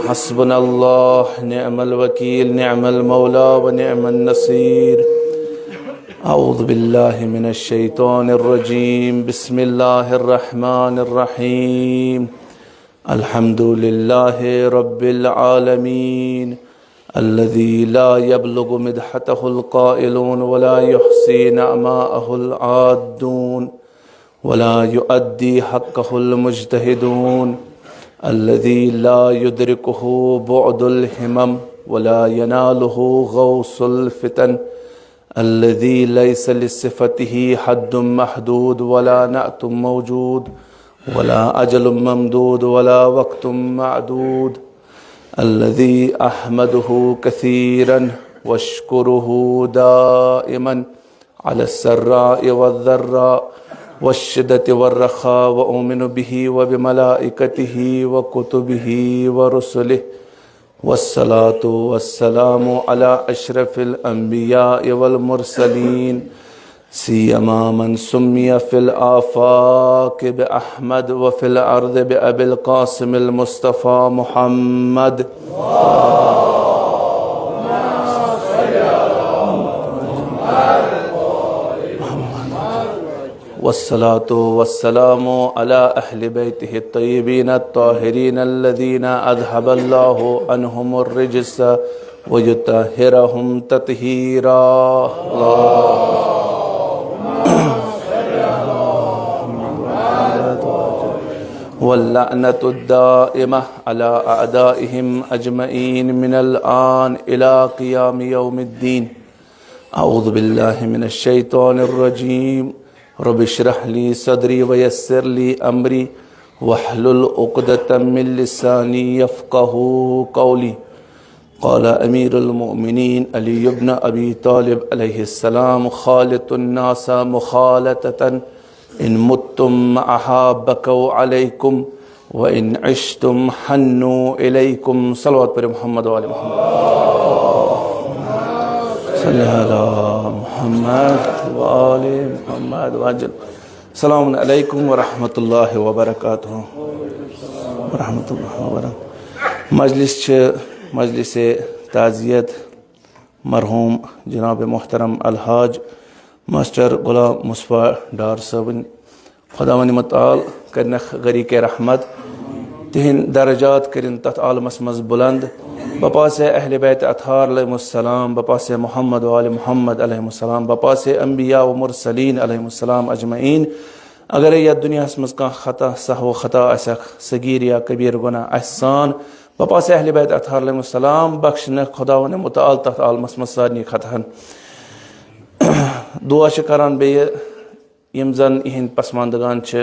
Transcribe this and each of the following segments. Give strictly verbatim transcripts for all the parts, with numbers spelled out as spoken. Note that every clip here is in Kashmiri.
حسبنا الله نعم الوكيل، نعم المولى ونعم النصير. أعوذ بالله من الشيطان الرجيم. بسم الله الرحمن الرحيم. الحمد لله رب العالمين، الذي لا يبلغ مدحته القائلون ولا يحصي نعماءه العادون، ولا يؤدي حقه المجتهدون، الذي لا يدركه بعد الهمم ولا يناله غوص الفتن، الذي ليس لصفته حد محدود ولا نعت موجود ولا أجل ممدود ولا وقت معدود، الذي أحمده كثيرا وأشكره دائما على السراء والضراء والشدة والرخاء، وأؤمن به وبملائكته وكتبه ورسله، والصلاة والسلام على أشرف الأنبياء والمرسلين، سيما من سمي في الآفاق بأحمد وفي الأرض بأبي القاسم المصطفى محمد. والصلاة والسلام على أهل بيته الطيبين الطاهرين الذين أذهب الله عنهم الرجس ويطهرهم تطهيرا. اللهم واللعنة الدائمة على أعدائهم أجمعين من الآن إلى قيام يوم الدين. أعوذ بالله من الشيطان الرجيم. رب اشرح لي صدري ويسر لي أمري واحلل عقدة من لساني يفقه قولي. قال أمير المؤمنين علي بن أبي طالب عليه السلام: خالط الناس مخالطة، إن متم معها بكوا عليكم، وإن عشتم حنوا إليكم. صلوات پر محمد وآل محمد. صل على محمد وآل محمد وعجل. السلام عليكم ورحمة الله وبركاته. ورحمة الله وبركاته. مجلس چھ مجلس تعزیت مرحوم جناب محترم الحاج ماسٹر غلام مصطفیٰ ڈار صٲبٕنۍ۔ خۄداوند متعال کٔرنَکھ غریق رحمت، تِہِنٛدۍ درجات کٔرِن تَتھ عالمس منٛز بُلند۔ بپاسے اہل بیت اطہار علیہم السلام، بپاسے محمد و آل محمد علیہم السلام، بپاسے انبیاء و مرسلین علیہم السلام اجمعین۔ اگرے یتھ دنیاہس منٛز کانٛہہ خطا، سہو خطا آسٮ۪کھ، صغیر یا کبیر گناہ آسہِ سان، بپاسے اہل بیت اطہار علیہم السلام، بخشنَکھ خۄداوند متعال تَتھ عالمس منٛز سارنٕے خطاہن۔ دعا چھِ کران بیٚیہِ یِم زن یِہنٛدۍ پسماندگان چھِ،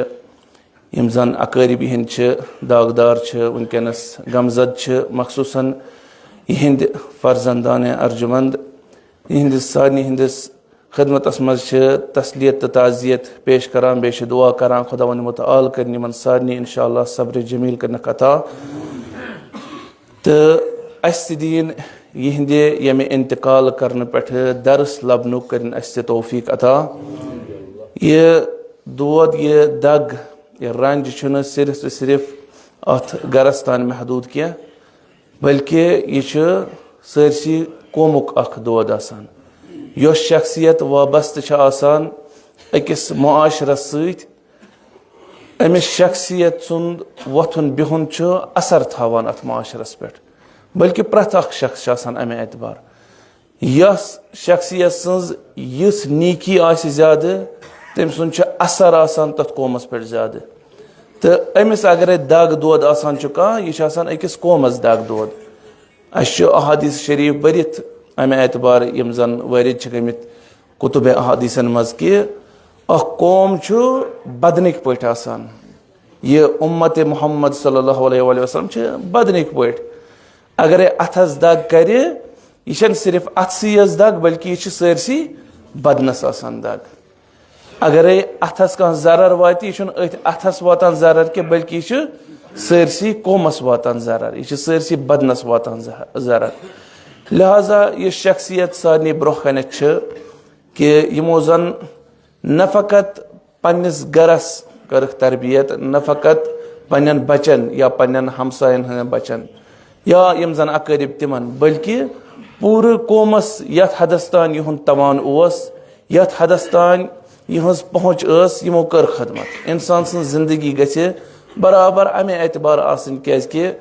یِم زن اقٲرب یِہنٛدۍ چھِ، داغدار چھِ، وٕنکیٚنس غمزد چھِ، مخصوصاً یِہنٛدۍ فرزندان ارجمند، یِہنٛدِس سارنٕے ہٕنٛدِس خدمتس منٛز چھِ تسلیت تہٕ تعزیت پیش کران، بیٚیہِ چھِ دعا کران خۄداوند متعال کٔرِن یِمن سارنٕے انشاءاللہ صبر جمیل کٔرِنَکھ عطا۔ تہٕ اسہِ تہِ دِیِن یِہنٛدِ ییٚمہِ انتقال کرنہٕ پٮ۪ٹھٕ درس لبنُک کٔرِن اسہِ تہِ توفیق عطا۔ یہِ دود، یہِ دگ، یہِ رنج چھُنہٕ صرف تہٕ صرف اتھ گرس تام محدود کینٛہہ، بلکہ یہِ چھُ سٲرسٕے قومُک اکھ دود آسان۔ یۄس شخصیت وابستہٕ چھِ آسان أکِس معاشرس سۭتۍ، أمِس شخصیت سُنٛد وۄتھُن بِہُن چھُ اثر تھاوان اَتھ معاشرس پٮ۪ٹھ، بلکہِ پرٛٮ۪تھ اکھ شخص چھُ آسان اَمہِ اعتبار۔ یۄس شخصیت سٕنٛز یِژھ نیٖکی آسہِ زیادٕ، تٔمۍ سُنٛد چھُ اثر آسان تَتھ قومس پٮ۪ٹھ زیادٕ۔ تہٕ أمِس اگرے دگ دود آسان چھُ کانٛہہ، یہِ چھُ آسان أکِس قومس دگ دود۔ اَسہِ چھُ احادیث شریف بٔرِتھ اَمہِ اعتبار، یِم زن وٲرِد چھِ گٔمٕتۍ کتب احادیثن منٛز، کہِ اکھ قوم چھُ بدنٕکۍ پٲٹھۍ آسان۔ یہِ امت محمد صلی اللہ علیہ وآلہ وسلم چھِ بدنٕکۍ پٲٹھۍ۔ اگرے اتھس دگ کرِ، یہِ چھنہٕ صرف اتھسٕے یٲژ دگ، بلکہِ یہِ چھِ سٲرسٕے بدنس آسان دگ۔ اگرے اتھس کانٛہہ ضرر واتہِ، یہِ چھُنہٕ أتھۍ اتھس واتان ضرر کینٛہہ، بلکہِ یہِ چھُ سٲرسٕے قومس واتان ضرر، یہِ چھُ سٲرسٕے بدنس واتان زہ-، ضرر۔ لہذا یہِ شخصیت سارنٕے برونٛہہ کنٮ۪تھ چھِ، کہِ یِمو زن نہ فقط پننِس گرس کٔرٕکھ تربیت، نہ فقط پننٮ۪ن بچن یا پننٮ۪ن ہمساین ہٕنٛدٮ۪ن بچن، یا یِم زَن اقٲرِب تِمَن، بلکہِ پوٗرٕ قومَس یَتھ حدس تام یِہُنٛد توان اوس، یَتھ حدس تام یِہٕنٛز پہنچ ٲس، یِمو کٔر خدمت۔ اِنسان سٕنٛز زندگی گژھِ برابر اَمے اعتبار آسٕنۍ، کیٛازِکہِ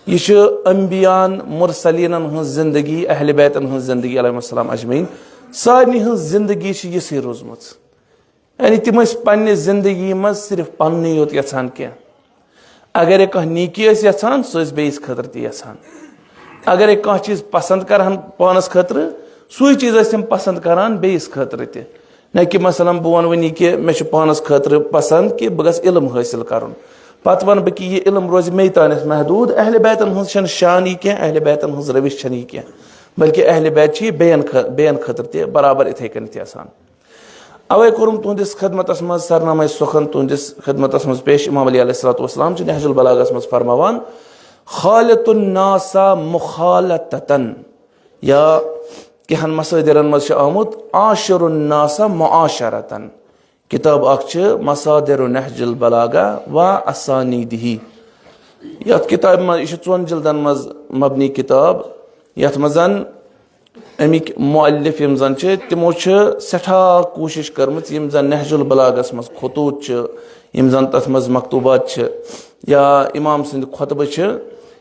یہِ چھُ انبیاءن، مرسلیٖنَن ہٕنٛز زندگی، اہل بیتَن ہٕنٛز زندگی علیہم السلام اجمعین، سارنٕے ہٕنٛز زندگی چھِ یِژھٕے روٗزمٕژ۔ یعنی تِم ٲسۍ پننہِ زندگی منٛز صرف پننُے یوت یژھان کینٛہہ۔ اگرے کانٛہہ نیکی ٲسۍ یژھان، سُہ ٲسۍ بیٚیِس خٲطرٕ تہِ یژھان۔ اگرے کانٛہہ چیٖز پسند کرہن پانس خٲطرٕ، سُے چیٖز ٲسۍ تِم پسند کران بیٚیِس خٲطرٕ تہِ۔ نہ کہِ مثلاً بہٕ ونہٕ وۄنۍ یہِ کہِ مےٚ چھُ پانس خٲطرٕ پسند کہِ بہٕ گژھٕ علم حٲصِل کرُن، پتہٕ ونہٕ بہٕ کہِ یہِ علم روزِ مے تانٮ۪تھ محدوٗد۔ اہل بیتن ہٕنٛز چھنہٕ شان یہِ کینٛہہ، اہل بیتن ہٕنٛز روش چھنہٕ یہِ کینٛہہ، بلکہِ اہل بیت چھِ یہِ بیٚین خٲ-، بیٚین خٲطرٕ تہِ برابر اِتھے کٔنٮ۪تھ یژھان۔ اوے کوٚرُم تُہنٛدِس خدمتس منٛز سرنامہ سخن، تُہنٛدِس خدمتس منٛز پیش۔ امام علی علیہ الصلوۃ والسلام چھِ نہج البلاغس منٛز فرماوان، "خالط الناس مخالطتن"، یا کینٛہن مصادرن منٛز چھُ آمُت، "عاشر الناس معاشرتن"۔ کتاب اکھ چھِ مصادر نہج البلاغہ و اسانیدہ۔ یتھ کتابہِ منٛز، یہِ چھِ ژۄن جلدن منٛز مبنی کتاب، یتھ منٛز زن اَمِکۍ مؤلف یِم زَن چھِ، تِمو چھِ سٮ۪ٹھاہ کوٗشِش کٔرمٕژ، یِم زَن نہج البلاغس منٛز خطوٗط چھِ، یِم زَن تَتھ منٛز مکتوٗبات چھِ، یا اِمام سٕنٛدِ خطبہٕ چھِ،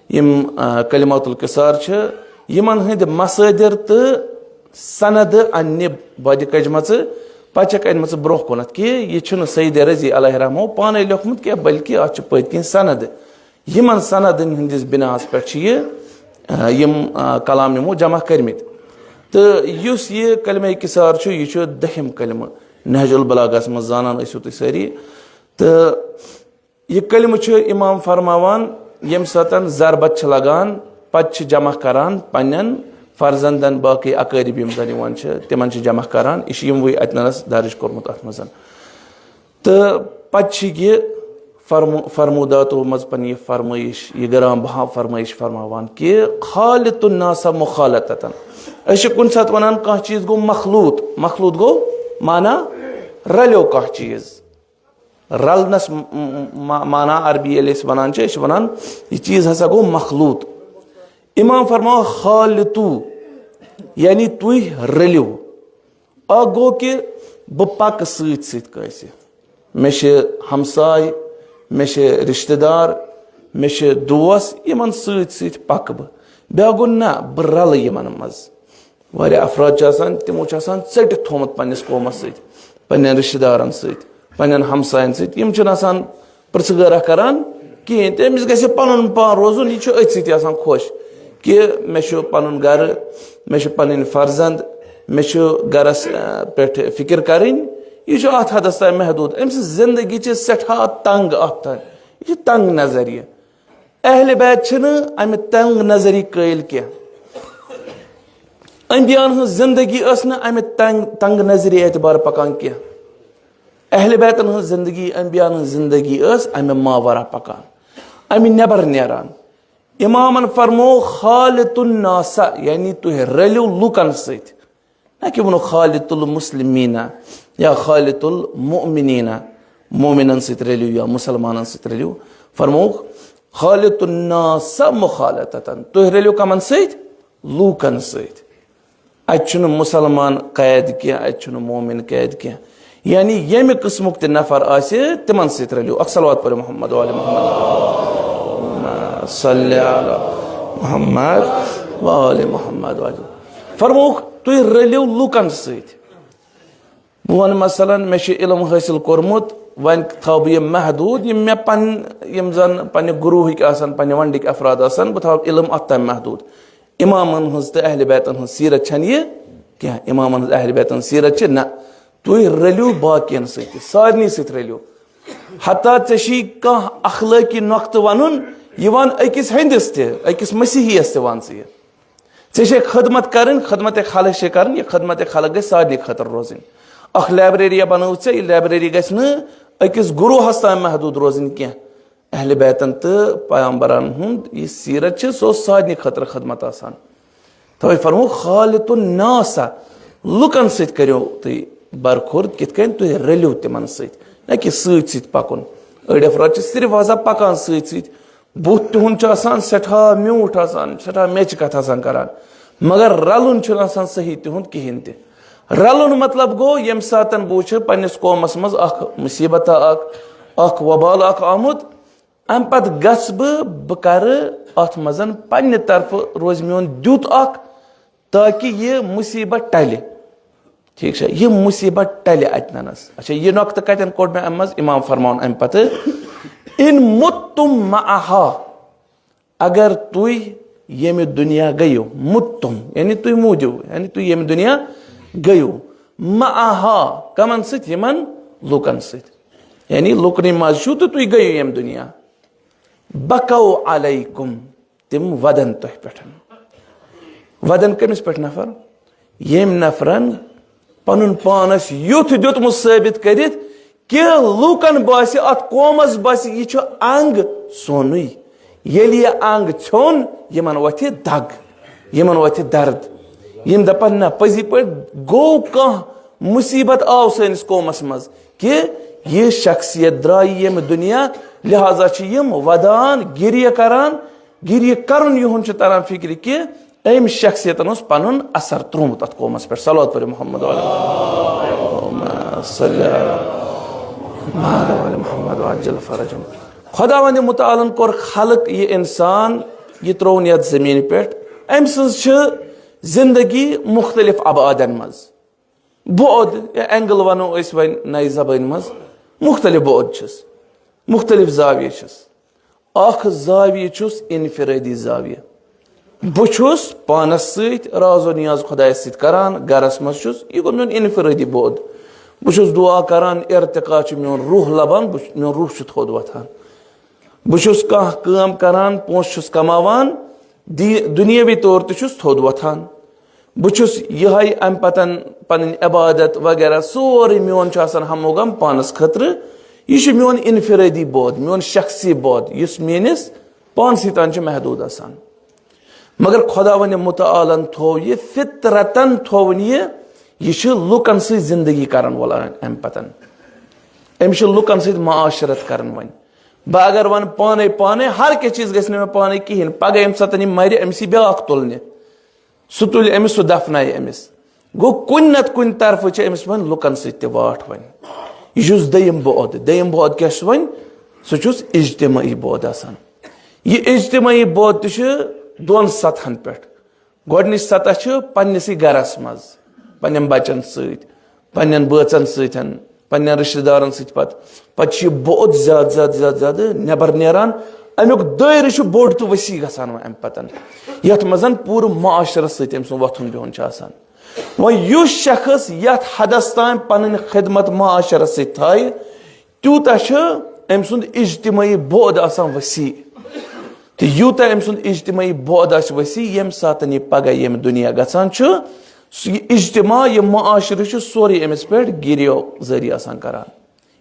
یِم، آ، کلمات القصار چھِ، یِمَن ہٕنٛدۍ مصادر تہٕ سند اَننہِ بدِ کجمژٕ، پچک اَنمٕژٕ برٛونٛہہ کُنَتھ، کہِ یہِ چھُنہٕ سید رضی علیہ رحمو پانے لیوٚکھمُت کینٛہہ، بلکہِ اَتھ چھِ پٔتۍ کِنۍ سند۔ یِمن سندن ہٕنٛدِس بِناہس پٮ۪ٹھ چھِ یہِ، آ، یِم، آ، کلام یِمو جمع کٔرمٕتۍ۔ تہٕ یُس یہِ کلمہ قصار چھُ، یہِ چھُ دٔہِم کلمہٕ نہج البلاغس منٛز، زانان ٲسِو تُہۍ سٲری۔ تہٕ یہِ کلمہٕ چھُ امام فرماوان، ییٚمہِ ساتن ضربت چھِ لگان، پتہٕ چھِ جمع کران پننٮ۪ن فرزندن، باقٕے اقٲرب یِم زن یِوان چھِ، تِمن چھِ جمع کران۔ یہِ چھُ یِموٕے اتنس درج کوٚرمُت اتھ منٛز۔ تہٕ پتہٕ چھِ یہِ فرمو-، فرموداتو منٛز پنٕنۍ یہِ فرمٲیش، یہِ گران بہا فرمٲیش فرماوان کہِ "خالط الناس مخالطتن"۔ أسۍ چھِ کُنہِ ساتہٕ ونان کانٛہہ چیٖز گوٚو مخلوط، مخلوط گوٚو معنی رلیو کانٛہہ چیٖز۔ رلنس م-، م-، ما-، معنی عربی ییٚلہِ أسۍ ونان چھِ، أسۍ چھِ ونان یہِ چیٖز ہسا گوٚو مخلوط۔ امام فرماوان "خالطو"، یعنی تُہۍ رٔلِو۔ اکھ گوٚو کہِ بہٕ پکہٕ سۭتۍ سۭتۍ کٲنٛسہِ، مےٚ چھِ ہمساے، مےٚ چھِ رشتہٕ دار، مےٚ چھِ دوس، یِمن سۭتۍ سۭتۍ پکہٕ بہٕ۔ بیٛاکھ گوٚو نہ، بہٕ رلہٕ یِمن منٛز۔ واریاہ افراد چھِ آسان، تِمو چھِ آسان ژٔٹِتھ تھوٚومُت پننِس قومس سۭتۍ، پننٮ۪ن رشتہٕ دارن سۭتۍ، پننٮ۪ن ہمساین سۭتۍ۔ یِم چھِنہٕ آسان پرژھٕ گٲرا کران کِہیٖنۍ۔ تٔمِس گژھِ پنُن پان روزُن، یہِ چھُ أتھۍ سۭتۍ آسان خۄش کہِ مےٚ چھُ پنُن گرٕ، مےٚ چھِ پنٕنۍ فرزند، مےٚ چھُ گرس، آ، پٮ۪ٹھ فکر کرٕنۍ۔ یہِ چھُ اتھ حدس تام محدوٗد۔ أمۍ سٕنٛز زندگی چھِ سٮ۪ٹھاہ تنگ اتھ تام۔ یہِ چھُ تنگ نظریہِ۔ اہل بیت چھِنہٕ امہِ تنگ نظری قٲیل کینٛہہ۔ انبیاہن ہٕنٛز زندگی ٲس نہٕ امہِ تنگ، تنگ نظری اعتبار پکان کینٛہہ۔ اہل بیتن ہٕنٛز زندگی، انبیاہن ہٕنٛز زندگی ٲس امہِ ماورا پکان، امہِ نٮ۪بر نیران۔ امامن فرمو "خالط الناس"، یعنی تُہۍ رٔلِو لوٗکن سۭتۍ۔ نہ کہِ ووٚنُکھ "خالط المسلمین" یا "خالط المؤمنین"، مومنن سۭتۍ رٔلِو یا مُسلمانن سۭتۍ رٔلِو۔ فرمووُکھ "خالط الناس مخالطتن"، تُہۍ رٔلِو کمن سۭتۍ؟ لوٗکن سۭتۍ۔ اتہِ چھُنہٕ مُسلمان قید کینٛہہ، اتہِ چھُنہٕ مومن قید کینٛہہ۔ یعنی ییٚمہِ قٕسمُک تہِ نفر آسہِ، تِمن سۭتۍ رٔلِو۔ اکھ صلوات پٔرِو محمد و آل محمد۔ صلی علی محمد و آل محمد۔ فرمووُکھ، تُہۍ رٔلِو لوٗکن سۭتۍ۔ بہٕ وَنہٕ مثلاً، مےٚ چھُ علم حٲصِل کوٚرمُت، وۄنۍ تھاوٕ بہٕ یِم محدوٗد، یِم مےٚ پَنٕنۍ، یِم زَن پَنٕنہِ گروہٕکۍ آسَن، پَنٕنہِ وَنڈٕکۍ افراد آسَن، بہٕ تھاوٕ علم اَتھ تام محدوٗد۔ اِمامَن ہٕنٛز تہٕ اہلِ بیتَن ہٕنٛز سیٖرت چھَنہٕ یہِ کینٛہہ۔ اِمامَن ہٕنٛز، اہلِ بیتَن ہٕنٛز سیٖرت چھِ نہ، تُہۍ رٔلِو باقیَن سۭتۍ تہِ، سارنٕے سۭتۍ رٔلِو۔ حتیٰ ژےٚ چھی کانٛہہ اخلٲقی نۄقطہٕ وَنُن، یہِ وَن أکِس ہیٚنٛدِس تہِ، أکِس مسیحیَس تہِ وَن ژٕ یہِ۔ ژےٚ چھے خدمت کرٕنۍ، خدمت خلق چھے کرٕنۍ، یہِ خدمت خلق گژھِ سارنٕے خٲطرٕ روزٕنۍ۔ اکھ لائبریری بنٲو ژےٚ، یہِ لائبریری گژھِ نہٕ أکِس گروہس تام محدود روزٕنۍ کینٛہہ۔ اہل بیتن تہٕ پیامبرن ہُنٛد یہِ سیرت چھِ، سُہ اوس سارنٕے خٲطرٕ خدمت آسان۔ توے فرموو، "خالط الناس"، لُکن سۭتۍ کٔرِو تُہۍ برخورد، کِتھ کٔنۍ؟ تُہۍ رٔلِو تِمن سۭتۍ، نہ کہِ سۭتۍ سۭتۍ پکُن۔ أڑۍ افراد چھِ صرف آسان پکان سۭتۍ سۭتۍ، بُتھ تِہُنٛد چھُ آسان سٮ۪ٹھاہ میوٗٹھ آسان، سٮ۪ٹھاہ میٚچہِ کَتھٕ آسان کَران، مگر رَلُن چھُنہٕ آسان صحیح تِہُنٛد کِہیٖنۍ تہِ۔ رَلُن مطلب گوٚو، ییٚمہِ ساتَن بہٕ وٕچھٕ پنٛنِس قومَس منٛز اَکھ مُصیٖبتہ اَکھ، اَکھ وبال اَکھ آمُت، اَمہِ پَتہٕ گژھٕ بہٕ، بہٕ کَرٕ اَتھ منٛز پنٛنہِ طرفہٕ، روزِ میون دیُت اَکھ، تاکہِ یہِ مُصیٖبت ٹَلہِ۔ ٹھیٖک چھا؟ یہِ مُصیٖبت ٹَلہِ اَتہِ نَنَس۔ اچھا، یہِ نۄقطہٕ کَتٮ۪ن کوٚڑ مےٚ اَمہِ منٛز؟ اِمام فرماوُن اَمہِ پَتہٕ، "اِن مُتُّم مَعَہا"، اگر تُہۍ ییٚمہِ دُنیا گٔیِو، مُتُّم، یعنی تُہۍ موٗدِو، یعنی تُہۍ ییٚمہِ دُنیا گٔیِو، مَعَہا، کَمَن سۭتۍ؟ یِمَن لوٗکَن سۭتۍ، یعنی لوٗکنٕے منٛز چھُو تہٕ تُہۍ گٔیِو ییٚمہِ دُنیا، بَکَو عَلَیکُم، تِم وَدَن تۄہہِ پٮ۪ٹھ۔ وَدَن کٔمِس پٮ۪ٹھ نفر؟ ییٚمۍ نفرَن پَنُن پان آسہِ یُتھ دیُتمُت ثٲبِت کٔرِتھ کہِ لوٗکَن باسہِ، اَتھ قومَس باسہِ، یہِ چھُ اَنٛگ سونُے۔ ییٚلہِ یہِ اَنٛگ ژھیوٚن، یِمَن وۄتھِ دَگ، یِمَن وۄتھِ دَرد۔ یِم دَپَن، نہ، پٔزی پٲٹھۍ گوٚو کانٛہہ مُصیٖبت آو سٲنِس قومَس منٛز، کہِ یہِ شخصیت درٛایہِ ییٚمہِ دُنیا، لہذا چھِ یِم وَدان، گِریہِ کَران، گِریہِ کَرُن یِہُنٛد چھُ تَران فِکرِ کہِ أمۍ شخصیتَن اوس پَنُن اثر ترٛوومُت اَتھ قومَس پٮ۪ٹھ۔ صلوات پٔرِو محمد علی، اللہم صلی علی محمد وعجل فرجہم۔ خۄداوندِ مُتعالن کوٚر خلق یہِ اِنسان، یہِ ترٛووُن یَتھ زٔمیٖنہِ پٮ۪ٹھ۔ أمۍ سٕنٛز چھِ زندگی مُختلف ابعادَن منٛز۔ بعد یا اینگل ونو أسۍ وۄنۍ نَیہِ زبٲنۍ منٛز، مُختلف بعد چھِس، مُختلف زاویہِ چھِس۔ اکھ زاویہِ چھُس انفرٲدی زاویہِ۔ بہٕ چھُس پانس سۭتۍ راز و نیاز خۄدایس سۭتۍ کران، گرس منٛز چھُس، یہِ گوٚو میون انفرٲدی بعد۔ بہٕ چھُس دعا کران، ارتقا چھُ میون روح لبان، بہٕ چھُ-، میون روح چھُ تھوٚد وۄتھان۔ بہٕ چھُس کانٛہہ کٲم کران، پونٛسہٕ چھُس کماوان، دی-، دُنیٲوی طور تہِ چھُس تھوٚد وۄتھان۔ بہٕ چھُس یِہوٚے اَمہِ پَتَن پَنٕنۍ عبادت وغیرہ سورُے میون چھُ آسان ہم و غم پانَس خٲطرٕ۔ یہِ چھُ میون انفرٲدی بود، میون شخصی بود، یُس میٲنِس پانسٕے تام چھُ محدوٗد آسان۔ مگر خۄداوندِ مُتعالن تھوو یہِ فطرتن، تھووُن یہِ، یہِ چھُ لُکن سۭتۍ زندگی کرن وول اَمہِ پَتَن۔ أمِس چھُ لُکن سۭتۍ معاشرت کرن وۄنۍ۔ بہٕ اگر وَنہٕ پانے پانے، ہر کینٛہہ چیٖز گژھِ نہٕ مےٚ پانے کِہیٖنۍ۔ پگاہ ییٚمہِ ساتہٕ یہِ مَرِ، أمِس یی بیٛاکھ تُلنہِ۔ سُہ تُلہِ أمِس، سُہ دفنایہِ أمِس۔ گوٚو، کُنہِ نتہٕ کُنہِ طرفہٕ چھِ أمِس وۄنۍ لُکن سۭتۍ تہِ واٹھ وۄنۍ۔ یہِ چھُس دوٚیِم بعد۔ دوٚیِم بعد کیٛاہ چھُس وۄنۍ؟ سُہ چھُس اجتمٲعی بعد آسان۔ یہِ اجتمٲعی بعد تہِ چھُ دۄن سطحن پٮ۪ٹھ۔ گۄڈٕنِچ سطح چھِ پننِسٕے گرس منٛز، پننٮ۪ن بچن سۭتۍ، پننٮ۪ن بٲژن سۭتۍ، پننٮ۪ن رشتہٕ دارن سۭتۍ۔ پتہٕ، پتہٕ چھُ یہِ بعد زیادٕ، زیادٕ، زیادٕ، زیادٕ نٮ۪بر نیران۔ امیُک دٲیرٕ چھُ بوٚڑ تہٕ وسیع گژھان وۄنۍ امہِ پتن، یتھ منٛز پوٗرٕ معاشرس سۭتۍ أمۍ سُنٛد وۄتھُن بِہُن چھُ آسان۔ وۄنۍ یُس شخص یتھ حدس تام پنٕنۍ خدمت معاشرس سۭتۍ تھایہِ، تیوٗتاہ چھُ أمۍ سُنٛد اجتمٲعی بعد آسان وسیع۔ تہٕ یوٗتاہ أمۍ سُنٛد اجتمٲعی بعد آسہِ وسیع، ییٚمہِ ساتہٕ یہِ پگاہ ییٚمہِ دُنیا گژھان چھُ، سُہ یہِ اجتماع، یہِ معاشرٕ چھُ سورُے أمِس پٮ۪ٹھ گِریو ذٔریعہٕ آسان کران۔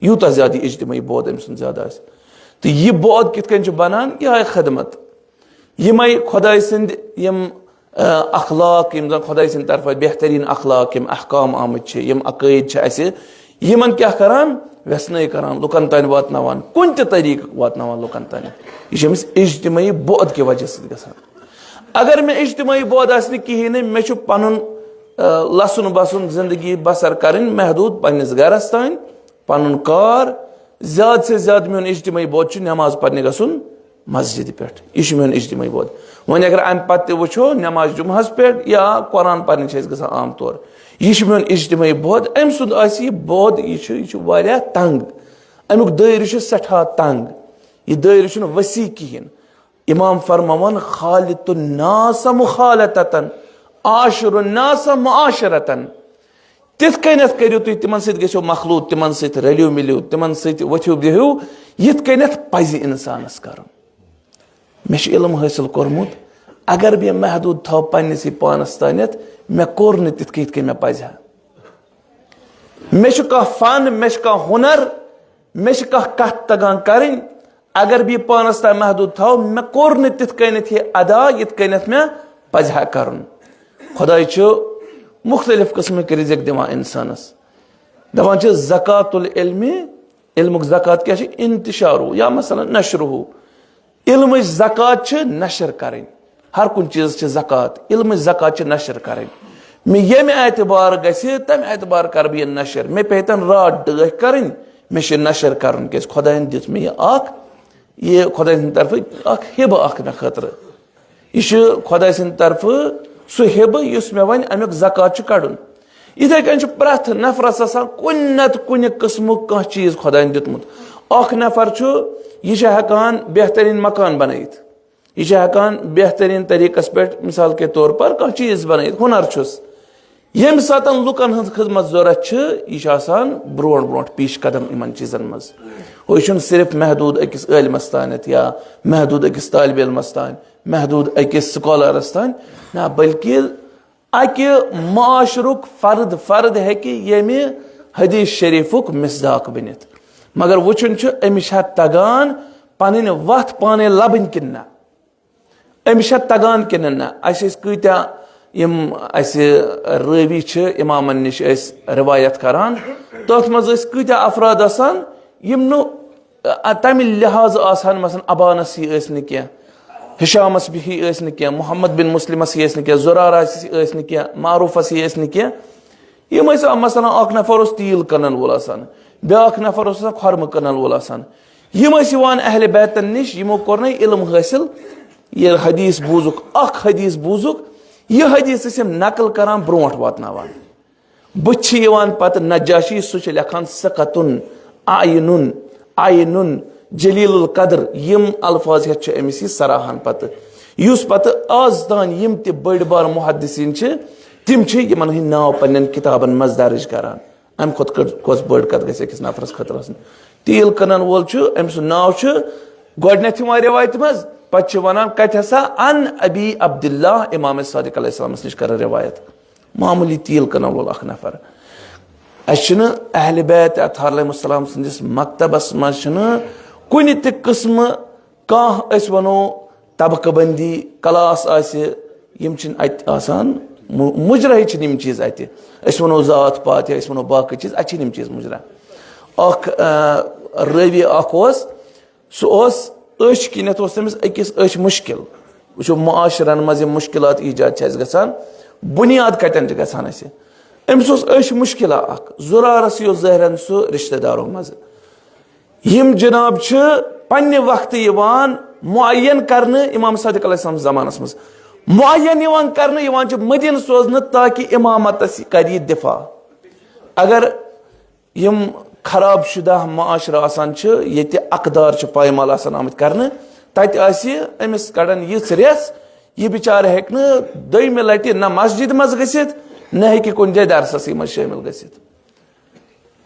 یوٗتاہ زیادٕ یہِ اجتمٲعی بعد أمۍ سُنٛد زیادٕ آسہِ۔ تہٕ یہِ بعد کِتھ کٔنۍ چھُ بنان؟ یِہوٚے خدمت۔ یِمَے خۄداے سٕنٛدۍ یِم، آ، اخلاق، یِم زَن خۄداے سٕنٛدِ طرفہٕ بہتریٖن اخلاق، یِم احکام آمٕتۍ چھِ، یِم عقٲیِد چھِ اَسہِ، یِمَن کیٛاہ کَران؟ وٮ۪ژھنٲے کَران، لُکَن تام واتناوان، کُنہِ تہِ طریٖقہٕ واتناوان لُکَن تام۔ یہِ چھِ أمِس اجتمٲعی بعد کہِ وجہ سۭتۍ گژھان۔ اگر مےٚ اجتمٲعی بعد آسہِ نہٕ کِہیٖنۍ نہٕ، مےٚ چھُ پَنُن، آ، لَسُن بَسُن، زِندگی بسر کَرٕنۍ محدوٗد پنٛنِس گَرَس تام، پَنُن کار، زیادٕ سے زیادٕ میون اجتمٲعی بعد چھُ نٮ۪ماز پَرنہِ گژھُن مسجدِ پٮ۪ٹھ۔ یہِ چھُ میون اجتمٲعی بعد۔ وۄنۍ اگر اَمہِ پَتہٕ تہِ وٕچھو، نٮ۪ماز جُمعہَس پٮ۪ٹھ یا قرآن پَرنہِ چھِ أسۍ گژھان عام طور۔ یہِ چھُ میون اجتمٲعی بعد۔ أمۍ سُنٛد آسہِ یہِ بعد، یہِ چھُ، یہِ چھُ واریاہ تنٛگ۔ اَمیُک دٲیرٕ چھُ سٮ۪ٹھاہ تنٛگ۔ یہِ دٲیرٕ چھُنہٕ وسیع کِہیٖنۍ۔ امام فرماوان، "خالط الناس مخالطتاً، عاشر الناس معاشرتاً"۔ تِتھ کٔنٮ۪تھ کٔرِو تُہۍ تِمن سۭتۍ، گٔژھِو مخلوط، تِمن سۭتۍ رٔلِو مِلِو، تِمن سۭتۍ ؤتھِو بِہِو، یِتھ کٔنٮ۪تھ پزِ انسانس کرُن۔ مےٚ چھُ علم حٲصِل کوٚرمُت، اگر بہٕ یہِ محدوٗد تھاوٕ پننِسٕے پانس تانٮ۪تھ، مےٚ کوٚر نہٕ تِتھ کٔنۍ یِتھ کٔنۍ مےٚ پزِ ہا۔ مےٚ چھُ کانٛہہ فن، مےٚ چھُ کانٛہہ ہُنر، مےٚ چھِ کانٛہہ کتھ تگان کرٕنۍ، اگر بہٕ یہِ پانس تام محدوٗد تھاوٕ، مےٚ کوٚر نہٕ تِتھ کٔنٮ۪تھ یہِ ادا، یِتھ کٔنٮ۪تھ مےٚ پزِ ہا کرُن۔ خۄداے چھُ مُختٔلِف قٕسمٕکۍ رِزق دِوان انسانس۔ دپان چھِ، "زکات العلم"، علمُک زکات کیٛاہ چھِ؟ انتشارُ، یا مثلاً نشرُ۔ علمٕچ زکوٰۃ چھِ نشر کرٕنۍ۔ ہر کُنہِ چیٖزس چھِ زکوٰۃ، علمٕچ زکوٰۃ چھِ نشر کرٕنۍ۔ مےٚ ییٚمہِ اعتبار گژھِ، تمہِ اعتبار کرٕ بہٕ یہِ نشر۔ مےٚ پیٚیہِ تن راتھ ڈٲکھ کرٕنۍ، مےٚ چھِ نشر کرُن، کیازِ خۄداین دیُت مےٚ یہِ اکھ، یہِ خۄداے سٕنٛدِ طرفہٕ اکھ ہبہٕ اکھ مےٚ خٲطرٕ۔ یہِ چھُ خۄداے سٕنٛدِ طرفہٕ سُہ ہبہٕ یُس مےٚ وۄنۍ امیُک زکوٰۃ چھُ کڑُن۔ یِتھے کٔنۍ چھُ پرٛٮ۪تھ نفرس آسان کُنہِ نتہٕ کُنہِ قٕسمُک کانٛہہ چیٖز خۄداین دیُتمُت۔ اکھ نفر چھُ، یہِ چھُ ہٮ۪کان بہتریٖن مکان بنٲیِتھ، یہِ چھُ ہٮ۪کان بہتریٖن طریٖقس پٮ۪ٹھ، مثال کے طور پر، کانٛہہ چیٖز بنٲیِتھ، ہُنر چھُس۔ ییٚمہِ ساتہٕ لُکن ہٕنٛز خدمت ضروٗرت چھِ، یہِ چھُ آسان برونٛٹھ برونٛٹھ پیش قدم یِمن چیٖزن منٛز۔ ہُہ چھُنہٕ صرف محدوٗد أکِس عٲلمس تانٮ۪تھ یا محدوٗد أکِس طالب علمس تانۍ، محدوٗد أکِس سکالرس تانۍ، نہ، بلکہِ اکہِ معاشرُک فرد فرد ہیٚکہِ ییٚمہِ حدیث شریفُک مصداق بٔنِتھ۔ مگر وٕچھُن چھُ، أمِس چھا تگان پنٕنۍ وتھ پانے لبٕنۍ کِنہٕ نہ؟ أمِس چھا تگان کِنہٕ نہ؟ اَسہِ ٲسۍ کۭتیاہ یِم اَسہِ رٲوی چھِ، اِمامن نِش ٲسۍ رِوایت کران، تٔتھۍ منٛز ٲسۍ کۭتیاہ افراد آسان، یِم نہٕ، آ، تَمہِ لحاظہٕ آسہٕ ہن، مثلاً، ابانس ہی ٲسۍ نہٕ کینٛہہ، ہشامس ہی ٲسۍ نہٕ کینٛہہ، محمد بن مسلمس ہی ٲسۍ نہٕ کینٛہہ، زُرارس ہی ٲسۍ نہٕ کینٛہہ، معروفس ہی ٲسۍ نہٕ کینٛہہ۔ یِم ٲسۍ، آ، مثلاً، اکھ نفر اوس تیٖل کٕنن وول آسان، بیٛاکھ نفر اوس آسان خۄرمہٕ کٕنن وول آسان۔ یِم ٲسۍ یِوان اہل بیتن نِش، یِمو کوٚر نہٕ علم حٲصِل، یہِ حدیث بوٗزُکھ، اکھ حدیث بوٗزُکھ، یہِ حدیث ٲسۍ یِم نقل کران، برونٛٹھ واتناوان۔ بہٕ چھِ یِوان پتہٕ نجاشی، سُہ چھُ لیکھان ثقتن، عینن، عینن، جلیل القدر، یِم الفاظ ہیٚتھ چھُ أمِس یہِ سراہان پتہٕ۔ یُس پتہٕ آز تام یِم تہِ بٔڑۍ بار محدثین چھِ، تِم چھِ یِمن ہٕنٛدۍ ناو پننٮ۪ن کتابن منٛز درج کران۔ امہِ کھۄتہٕ کٔر-، کۄس بٔڑ کتھ گژھِ أکِس نفرس خٲطرٕ آسٕنۍ؟ تیٖل کٕنن وول چھُ، أمۍ سُنٛد ناو چھُ گۄڈٕنٮ۪تھ یِوان رِوایتہِ منٛز، پتہٕ چھِ ونان کتہِ ہسا؟ عن ابی عبداللہ، امام صادق علیہ السلامس نِش کران رِوایت۔ معموٗلی تیٖل کٕنن وول اکھ نفر۔ اسہِ چھُنہٕ اہل بیت اطہار علیہ السلام سٕنٛدِس مکتبس منٛز چھُنہٕ کُنہِ تہِ قٕسمہٕ کانٛہہ، أسۍ ونو، طبقہٕ بندی، کلاس آسہِ، یِم چھِنہٕ اتہِ آسان، مُ-، مُجرہٕے چھِنہٕ یِم چیٖز اتہِ۔ أسۍ ونو ذات پات یا أسۍ ونو باقٕے چیٖز، اتہِ چھِنہٕ یِم چیٖز مُجرہ۔ اکھ، آ، رٲوی اکھ اوس، سُہ اوس، أچھ کِنیتھ اوس تٔمِس أکِس أچھ مُشکِل۔ وٕچھو، معاشرن منٛز یِم مُشکِلات ایجاد چھِ اَسہِ گژھان، بُنیاد کَتٮ۪ن چھِ گژھان اَسہِ؟ أمِس اوس أچھ مُشکِلہ اکھ، زُرارس یہِ اوس ظٲہرن سُہ رشتہٕ دارو منٛزٕ۔ یِم جناب چھِ پننہِ وقتہٕ یِوان معین کرنہٕ امام صادق علیہ السلام زمانس منٛز، معین یِوان کرنہٕ، یِوان چھِ مدینہٕ سوزنہٕ تاکہِ امامتس کرِ یہِ دفاع۔ اگر یِم خراب شدہ معاشرٕ آسان چھِ، ییٚتہِ اقدار چھِ پایمال آسان آمٕتۍ کرنہٕ، تتہِ آسہِ أمِس کڑان یِژھ ریژھ، یہِ بِچارٕ ہیٚکہِ نہٕ دوٚیمہِ لٹہِ نہ مسجد منٛز گٔژھِتھ، نہ ہیٚکہِ کُنہِ جایہِ درسسٕے منٛز شٲمِل گٔژھِتھ۔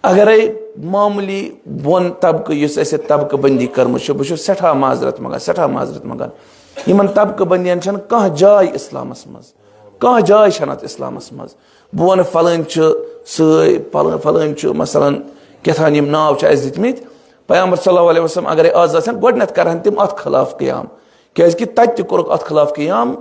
اگرے معموٗلی بۄن طبقہٕ، یُس اَسہِ طبقہٕ بندی کٔرمٕژ چھِ، بہٕ چھُس سٮ۪ٹھاہ معذرت منٛگان، سٮ۪ٹھاہ معذرت منٛگان، یِمن طبقہٕ بندین چھَنہٕ کانٛہہ جاے اِسلامس منٛز، کانٛہہ جاے چھَنہٕ اَتھ اِسلامس منٛز۔ بہٕ وَنہٕ فلٲنۍ چھُ سٲے، فلٲنۍ، فلٲنۍ چھُ، مثلاً، کیٛاہ تام یِم ناو چھِ اَسہِ دِتمٕتۍ۔ پیغمبر صلی اللہ علیہ وسلم اگرے آز آسن، گۄڈٕنٮ۪تھ کرہن تِم اَتھ خلاف قیام، کیٛازِ کہِ تَتہِ تہِ کوٚرُکھ اَتھ خلاف قیام۔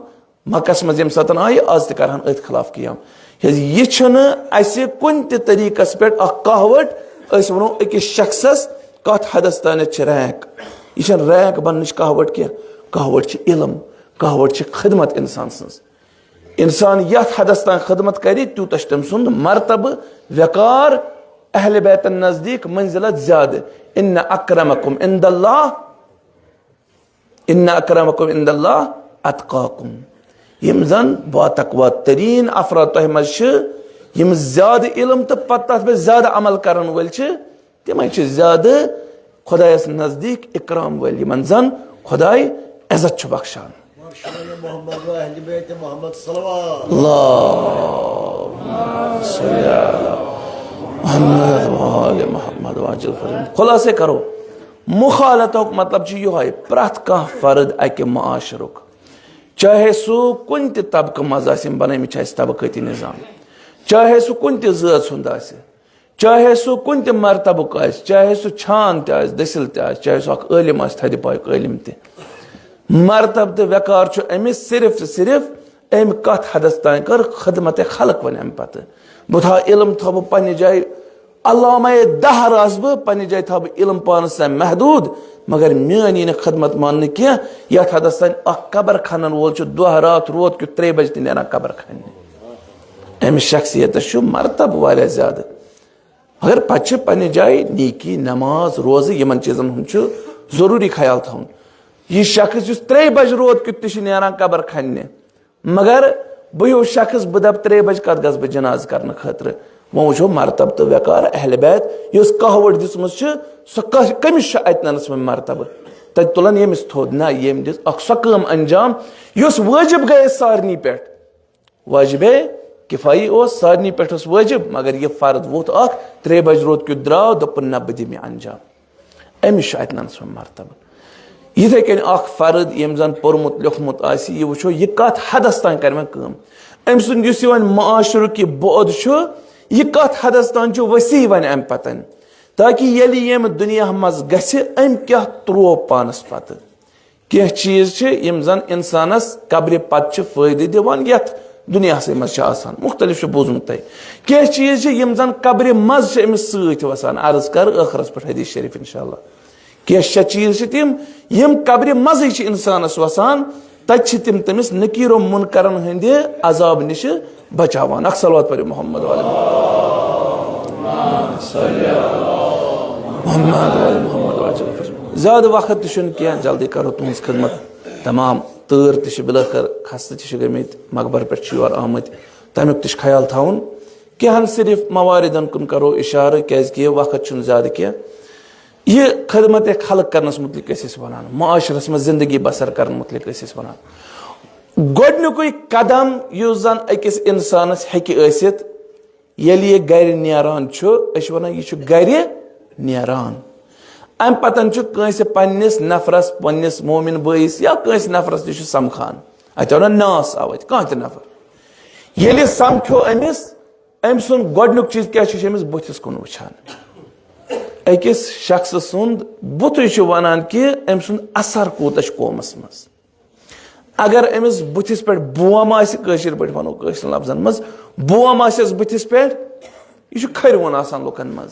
مکس منٛز ییٚمہِ ساتہٕ آیہِ، از تہِ کرہن أتھۍ خلاف قیام۔ کیازِ یہِ چھُنہٕ اَسہِ کُنہِ تہِ طریٖقس پٮ۪ٹھ اکھ کہوٹ، أسۍ وَنو أکِس شخصس کتھ حدس تانٮ۪تھ چھِ رینک۔ یہِ چھَنہٕ رینک بننٕچ کہوٹ کینٛہہ۔ کہوٹ چھِ علم، کہوٹ چھِ خدمت انسان سٕنٛز۔ انسان یتھ حدس تام خدمت کرِ، تیوٗتاہ چھُ تٔمۍ سُنٛد مرتبہٕ، وقار، اہل بیتن نزدیٖک منزلت زیادٕ۔ ان اکرمکم عند اللہ ان اکرمکم عند اللہ اتقاکم۔ یِم زن باتقوا ترین افراد تۄہہِ منٛز چھِ، یِم زیادٕ علم تہٕ پتہٕ تتھ پٮ۪ٹھ زیادٕ عمل کرن وٲلۍ چھِ، تِمے چھِ زیادٕ خۄدایس نزدیٖک اکرام وٲلۍ، یِمن زن خۄداے عزت چھُ بخشان۔ محمد و اہل بیت محمد صلوات۔ اللہم صل علی محمد و آل محمد وعجل فرجہم۔ خلاصے کرو، مخالطہُک مطلب چھُ یِہوٚے، پرٛٮ۪تھ کانٛہہ فرد اَکہِ معاشرُک، چاہے سُہ کُنہِ تہِ طبقہٕ منٛز آسہِ، یِم بنٲومٕتۍ چھِ اَسہِ طبقٲتی نظام، چاہے سُہ کُنہِ تہِ ذٲژ ہُنٛد آسہِ، چاہے سُہ کُنہِ تہِ مرتبُک آسہِ، چاہے سُہ چھان تہِ آسہِ، دٔسِل تہِ آسہِ، چاہے سُہ اکھ عٲلِم آسہِ، تھدِ پایُک عٲلِم تہِ، مرتبہٕ تہٕ وقار چھُ أمِس صرف تہٕ صرف أمۍ کتھ حدس تام کٔر خدمت خلق، وۄنۍ امہِ پتہٕ بہٕ تھاو علم، تھاو بہٕ پننہِ جایہِ، علامہ دہر آسہٕ بہٕ، پننہِ جایہِ تھاوٕ بہٕ علم پانس تام محدود، مگر میٲنۍ یی نہٕ خدمت ماننہٕ کینٛہہ۔ یتھ حدس تام اکھ قبر کھنن وول چھُ دۄہ راتھ روت کیُتھ ترٛیٚیہِ بجہِ تہِ نیران قبر کھننہِ۔ أمِس شخصیتس چھُ مرتبہٕ واریاہ زیادٕ۔ مگر پتہٕ چھِ پننہِ جایہِ نیکی، نماز، روزٕ، یِمن چیٖزن ہُنٛد چھُ ضروٗری خیال تھاوُن۔ یہِ شخص یُس ترٛیٚیہِ بجہِ روت کیُتھ تہِ چھُ نیران قبر کھننہِ، مگر بہٕ ہیوٗ شخص، بہٕ دَپہٕ، ترٛیٚیہِ بجہِ کَتھ گژھٕ بہٕ جنازٕ کرنہٕ خٲطرٕ؟ وۄنۍ وٕچھو مرتبہٕ تہٕ وقار اہل بیت، یۄس کہہ وٕڈ دِژمٕژ چھِ، سۄ کَس-، کٔمِس چھُ اَتہِ نَنَس وۄنۍ مرتبہٕ؟ تَتہِ تُلَن ییٚمِس تھوٚد۔ نہ، ییٚمۍ دِژ اَکھ سۄ کٲم انجام، یۄس وٲجِب گٔیَس سارنٕے پٮ۪ٹھ۔ واجب کفایی اوس، سارنٕے پٮ۪ٹھ اوس وٲجِب، مگر یہِ فرض ووٚتھ اَکھ، ترٛیٚیہِ بجہِ روت کیُتھ درٛاو، دوٚپُن، نہ، بہٕ دِمہٕ یہِ انجام۔ أمِس چھُ اَتہِ نَنَس وۄنۍ مرتبہٕ۔ یِتھَے کٔنۍ اَکھ فرد، ییٚمۍ زَن پوٚرمُت لیوٚکھمُت آسہِ، یہِ وٕچھو، یہِ کَتھ حدس تام کَرِ وۄنۍ کٲم۔ أمۍ سُنٛد یُس یہِ وۄنۍ معاشرُک یہِ بعد چھُ، یہِ کَتھ حدس تام چھُ وسیع وۄنۍ اَمہِ پَتَن، تاکہِ ییٚلہِ ییٚمہِ دُنیا منٛز گژھِ، أمۍ کیٛاہ ترٛوو پانَس پَتہٕ۔ کینٛہہ چیٖز چھِ، یِم زَن اِنسانَس قبرِ پَتہٕ چھِ فٲیدٕ دِوان، یَتھ دُنیاہسٕے منٛز چھِ آسان۔ مُختٔلِف چھُ بوٗزمُت تۄہہِ۔ کینٛہہ چیٖز چھِ، یِم زَن قبرِ منٛز چھِ أمِس سۭتۍ وَسان۔ عرض کَرٕ ٲخرَس پٮ۪ٹھ حدیث شریٖف، اِنشاء اللہ۔ کینٛہہ شےٚ چیٖز چھِ تِم، یِم قبرِ منٛزٕے چھِ اِنسانَس وَسان، تَتہِ چھِ تِم تٔمِس نکیٖر و مُنکَرَن ہٕنٛدِ عذاب نِشہِ بچاوان۔ اَکھ صلوات پٔرِو محمد والے محمد۔ زیادٕ وقت تہِ چھُنہٕ کینٛہہ، جلدی کرو تُہٕنٛز خدمت۔ تمام تۭر تہِ چھِ بِلٲخٕر، خستہٕ تہِ چھِ گٔمٕتۍ، مقبر پٮ۪ٹھ چھِ یور آمٕتۍ، تَمیُک تہِ چھُ خیال تھاوُن۔ کینٛہَن صرف مواردن کُن کرو اِشارٕ، کیازِ کہِ وقت چھُنہٕ زیادٕ کینٛہہ۔ یہِ خدمت خلق کرنس مُتعلق ٲسۍ أسۍ وَنان، معاشرس منٛز زندگی بسر کرنہٕ مُتعلق ٲسۍ أسۍ وَنان۔ گۄڈٕنیُکُے قدم یُس زن أکِس اِنسانس ہیٚکہِ ٲسِتھ، ییٚلہِ یہِ گرِ نیران چھُ، أسۍ چھِ وَنان، یہِ چھُ گرِ نیران۔ اَمہِ پَتَن چھُ کٲنٛسہِ پنٛنِس نفرَس، پنٛنِس مومِن بٲیِس یا کٲنٛسہِ نفرَس نِش چھُ سَمکھان۔ اَتہِ آو نہٕ ناو ساو اَتہِ، کانٛہہ تہِ نفر۔ ییٚلہِ سَمکھیو أمِس، أمۍ سُنٛد گۄڈٕنیُک چیٖز کیٛاہ چھُ، یہِ چھُ أمِس بٕتھِس کُن وٕچھان۔ أکِس شخصہٕ سُنٛد بُتھُے چھُ وَنان کہِ أمۍ سُنٛد اثر کوٗتاہ چھُ قومَس منٛز۔ اگر أمِس بٕتھِس پٮ۪ٹھ بوم آسہِ، کٲشِر پٲٹھۍ وَنو کٲشرٮ۪ن لفظن منٛز، بوم آسٮ۪س بٕتھِس پٮ۪ٹھ، یہِ چھُ کھرِوُن آسان لُکن منٛز۔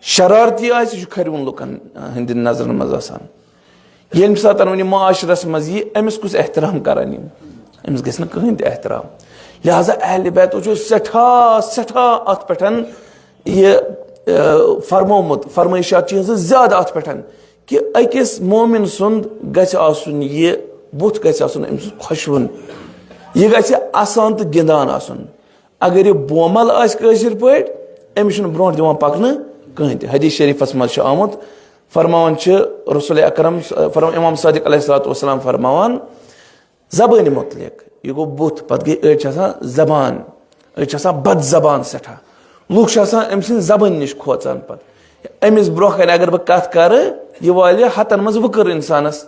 شرارتی آسہِ، یہِ چھُ کھرِوُن لُکن ہٕنٛدٮ۪ن نظرن منٛز آسان۔ ییٚمہِ ساتہٕ وۄنۍ یہِ معاشرس منٛز یی، أمِس کُس احترام کران یِم؟ أمِس گژھِ نہٕ کٕہٕنۍ تہِ احترام۔ لہذا اہل بیتو چھُ سٮ۪ٹھاہ، سٮ۪ٹھاہ اتھ پٮ۪ٹھ یہِ، اے، فرمومُت، فرمٲیشات چھِ یِہٕنٛز زیادٕ اتھ پٮ۪ٹھ۔ کہِ أکِس مومِن سُنٛد گژھِ آسُن یہِ بُتھ گژھِ آسُن أمۍ سُنٛد خۄشوُن۔ یہِ گژھِ اَسان تہٕ گِنٛدان آسُن۔ اگر یہِ بومل آسہِ کٲشِر پٲٹھۍ، أمِس چھُنہٕ برونٛٹھ دِوان پَکنہٕ کٕہٕنۍ تہِ۔ حدیث شریٖفَس منٛز چھُ آمُت، فرماوان چھِ رسول اکرم، فرم-، امام صادق علیہ الصلوۃ والسلام فرماوان، زبٲنۍ مُتعلق، یہِ گوٚو بُتھ، پَتہٕ گٔے أڑۍ چھِ آسان زبان، أڑۍ چھِ آسان بد زبان سٮ۪ٹھاہ۔ لُکھ چھِ آسان أمۍ سٕنٛدِ زبٲنۍ نِش کھوژان پَتہٕ۔ أمِس برونٛہہ کَنہِ اگر بہٕ کَتھ کَرٕ، یہِ والہِ ہَتَن منٛز وٕکٕر اِنسانَس۔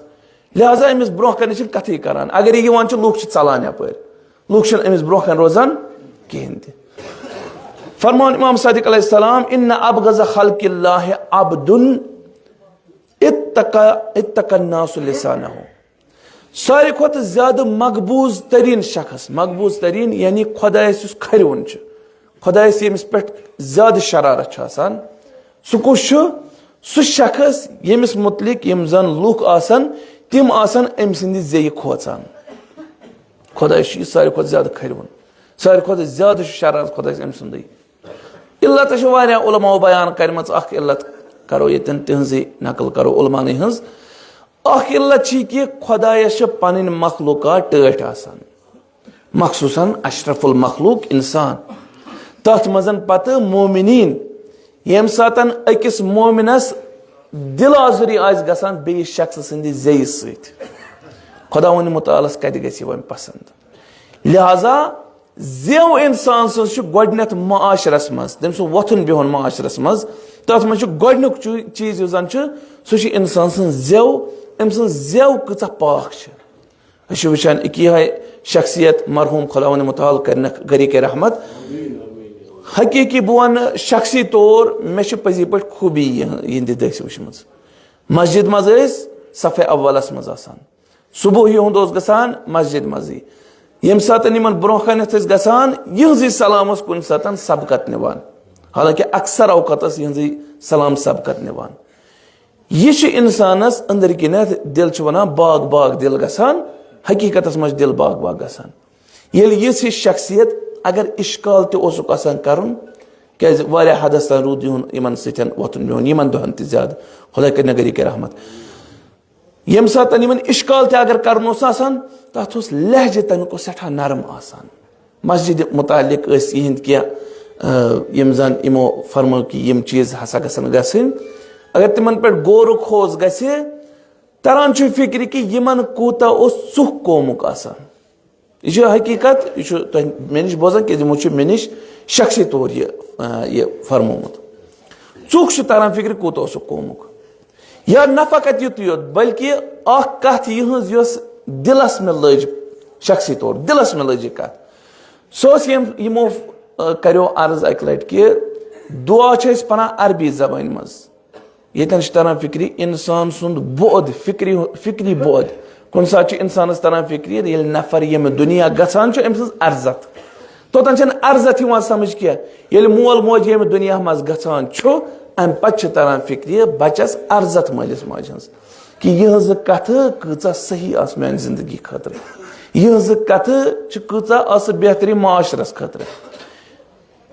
لہذا أمِس برونٛہہ کَنہِ چھِنہٕ کَتھٕے کَران۔ اگر یہِ یِوان چھُ، لُکھ چھِ ژَلان یَپٲرۍ۔ لُکھ چھِنہٕ أمِس برونٛہہ کَنہِ روزان کِہیٖنۍ تہِ۔ فرماوان امام صادق علیہ السلام، "ان ابغض خلق اللہ عبد اتقى، اتقى الناس لسانه۔" ساروی کھۄتہٕ زیادٕ مقبوض تریٖن شخص، مقبوض تریٖن یعنی خۄدایَس یُس کھرِوُن چھُ، خۄدایَس ییٚمِس پٮ۪ٹھ زیادٕ شرارت چھُ آسان، سُہ کُس چھُ؟ سُہ شخص ییٚمِس مُتعلِق یِم زَن لُکھ آسَن، تِم آسَن أمۍ سٕنٛدِ زیٚیہِ کھوژان۔ خۄدایَس چھُ یہِ ساروی کھۄتہٕ زیادٕ کھرِوُن، ساروی کھۄتہٕ زیادٕ چھُ شرارت خۄدایَس أمۍ سُنٛدٕے۔ علت چھِ واریاہ علماء بیان کٔرمٕژ، اکھ علت کرو ییٚتٮ۪ن تِہنٛزٕے نقل کرو علماء ہٕنٛز۔ اکھ علت چھِ کہِ خۄدایس چھِ پنٕنۍ مخلوقات ٹٲٹھۍ آسان، مخصوصاً اشرف المخلوق انسان، تتھ منٛز پتہٕ مومنین۔ ییٚمہِ ساتن أکِس مومنس دل آزری آسہِ گژھان بیٚیِس شخص سٕنٛدِ زیٚیہِ سۭتۍ، خۄداوند متعالس کتہِ گژھِ یہِ وۄنۍ پسند؟ لہذا زیو انسان سٕنٛز چھِ گۄڈٕنیتھ معاشرس منٛز، تٔمۍ سُنٛد وۄتھُن بِہُن معاشرس منٛز، تتھ منٛز چھُ گۄڈٕنیُک چو-، چیٖز یُس زن چھُ، سُہ چھُ انسان سٕنٛز زیو، أمۍ سٕنٛز زیو کۭژاہ پاک چھِ۔ أسۍ چھِ وٕچھان أکیاہ ہاے شخصیت مرحوم خداوند متعال کرنکھ، کری کے رحمت۔ حقیقی بہٕ ونہٕ شخصی طور مےٚ چھِ پٔزی پٲٹھۍ خوٗبی یہِ-، یِہنٛدِ دٔسۍ وٕچھمٕژ۔ مسجد منٛز ٲسۍ صفِ اولس منٛز آسان۔ صبح یِہُنٛد اوس گژھان مسجد منٛزٕے۔ ییٚمہِ ساتہٕ یِمن برونٛہہ کنٮ۪تھ ٲسۍ گژھان، یِہٕنٛزٕے سلام ٲس کُنہِ ساتہٕ سبقت نِوان۔ حالانکہ اکثر اوقاتس یِہنٛزٕے سلام سبقت نِوان۔ یہِ چھُ انسانس أنٛدرۍ کِنٮ۪تھ، دِل چھُ ونان باغ باغ دِل گژھان، حقیقتس منٛز چھُ دِل باغ باغ گژھان۔ ییٚلہِ یِژھ ہِش شخصیت اگر اشکال تہِ اوسُکھ آسان کرُن، کیازِ واریاہ حدس تام روٗد یِہُنٛد یِمن سۭتۍ وۄتھُن بِہُن، یِمن دۄہن تہِ زیادٕ، خۄداے کٔرِنۍ گرِ کٔرۍ رحمت۔ ییٚمہِ ساتہٕ یِمن اشکال تہِ اگر کرُن اوس آسان، تتھ اوس لہجہٕ تمیُک اوس سٮ۪ٹھاہ نرم آسان۔ مسجد متعلق ٲسۍ یِہنٛدۍ کینٛہہ، آ، یِم زن یِمو فرمٲو کہِ یِم چیٖز ہسا گژھن گژھٕنۍ۔ اگر تِمن پٮ۪ٹھ غور و خوض گژھِ، تران چھُ فکرِ کہِ یِمن کوٗتاہ اوس ژُکھ قومُک آسان۔ یہِ چھُ حقیقت، یہِ چھُ تۄہہِ مےٚ نِش بوزان، کیازِ یِمو چھُ مےٚ نِش شخصی طور یہِ، آ، یہِ فرمومُت۔ ژُکھ چھُ تران فکرِ کوٗتاہ اوسُکھ قومُک۔ یا نہ فقط یُتُے یوت، بلکہِ اکھ کتھ یِہٕنٛز یۄس دِلس مےٚ لٔج، شخصی طور دِلس مےٚ لٔج یہِ کتھ۔ سۄ ٲس یِم، یِمو، آ، کریو عرض اکہِ لٹہِ کہِ دُعا چھِ أسۍ پران عربی زبٲنۍ منٛز۔ ییٚتٮ۪ن چھُ تران فکرِ انسان سُنٛد بعد، فکری، فکری بعد۔ کُنہِ ساتہٕ چھُ انسانس تران فکرِ، ییٚلہِ نفر ییٚمہِ دُنیا گژھان چھُ، أمۍ سٕنٛز عرضت۔ توٚتن چھنہٕ عرضت یِوان سمجھ کینٛہہ۔ ییٚلہِ مول موج ییٚمہِ دُنیا منٛز گژھان چھُ، امہِ پتہٕ چھِ تران فکرِ بچس عرضت مٲلِس ماجہِ ہٕنٛز، کہِ یِہٕنٛزٕ کتھٕ کۭژاہ صحیح آسہٕ میانہِ زندگی خٲطرٕ، یِہٕنٛزٕ کتھٕ چھِ کۭژاہ آسہٕ بہترین معاشرس خٲطرٕ۔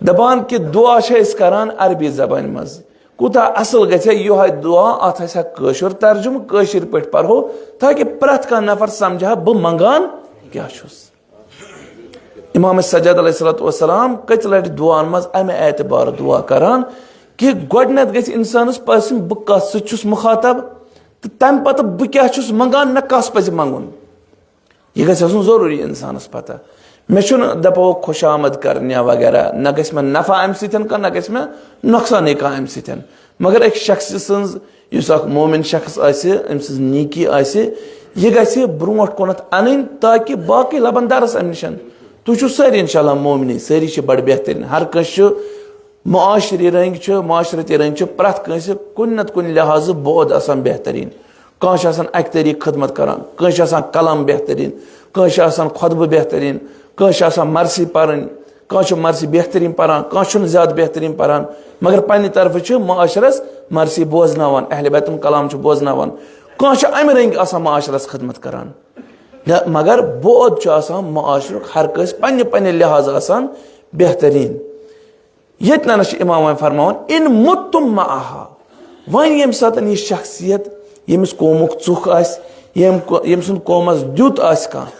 دپان کہِ دعا چھِ أسۍ کران عربی زبانہِ منٛز۔ کوٗتاہ اصل گژھِ ہا یِہوے دعا، اتھ آسہِ ہا کٲشُر ترجمہٕ، کٲشِر پٲٹھۍ پرہو، تاکہِ پرٛٮ۪تھ کانٛہہ نفر سمجھِ ہا بہٕ منگان کیٛاہ چھُس۔ امام سجاد علیہ الصلوۃ والسلام کٔژِ لٹہِ دعاہن منٛز امہِ اعتبار دعا کران کہِ گۄڈٕنیتھ گژھِ انسانس پژھُن بہٕ کس سۭتۍ چھُس مخاطب، تہٕ تمہِ پتہٕ بہٕ کیٛاہ چھُس منگان، مےٚ کس پزِ منگُن۔ یہِ گژھِ آسُن ضروٗری انسانس پتہ۔ مےٚ چھُنہٕ دپو خوش آمد کرنہِ یا وغیرہ، نہ گژھِ مےٚ نفع امہِ سۭتۍ کانٛہہ، نہ گژھِ مےٚ نۄقصانٕے کانٛہہ امہِ سۭتۍ۔ مگر أکۍ شخص سٕنٛز، یُس اکھ مومن شخص آسہِ، أمۍ سٕنٛز نیکی آسہِ، یہِ گژھِ برونٛٹھ کُنتھ انٕنۍ تاکہِ باقٕے لبن درس امہِ نِش۔ تُہۍ چھِو سٲری انشاءاللہ مومنٕے، سٲری چھِ بڑٕ بہتریٖن، ہر کٲنٛسہِ چھُ معاشری رنٛگۍ چھِ، معاشرتی رنٛگۍ چھِ پرٛٮ۪تھ کٲنٛسہِ کُنہِ نتہٕ کُنہِ لحاظہٕ بعد آسان بہتریٖن۔ کانٛہہ چھُ آسان اکہِ طریٖقہٕ خدمت کران، کٲنٛسہِ چھُ آسان کلام بہتریٖن، کٲنٛسہِ چھُ آسان خطبہٕ بہتریٖن، کٲنٛسہِ چھُ آسان مرثی پرٕنۍ، کانٛہہ چھُ مرثی بہتریٖن پران، کانٛہہ چھُنہٕ زیادٕ بہتریٖن پران، مگر پننہِ طرفہٕ چھُ معاشرس مرثی بوزناوان، اہل بیتُن کلام چھُ بوزناوان۔ کانٛہہ چھُ امہِ رنٛگۍ آسان معاشرس خدمت کران۔ نہ، مگر بعد چھُ آسان معاشرُک ہر کٲنٛسہِ پننہِ پننہِ لحاظہٕ آسان بہتریٖن۔ ییٚتہِ نَنَس چھِ امام وۄنۍ فرماوان، "ان متم معها"، وۄنۍ ییٚمہِ ساتَن یہِ شخصیت، ییٚمِس قومُک ژُکھ آسہِ، ییٚمۍ قو-، ییٚمۍ سُنٛد قومَس دیُت آسہِ کانٛہہ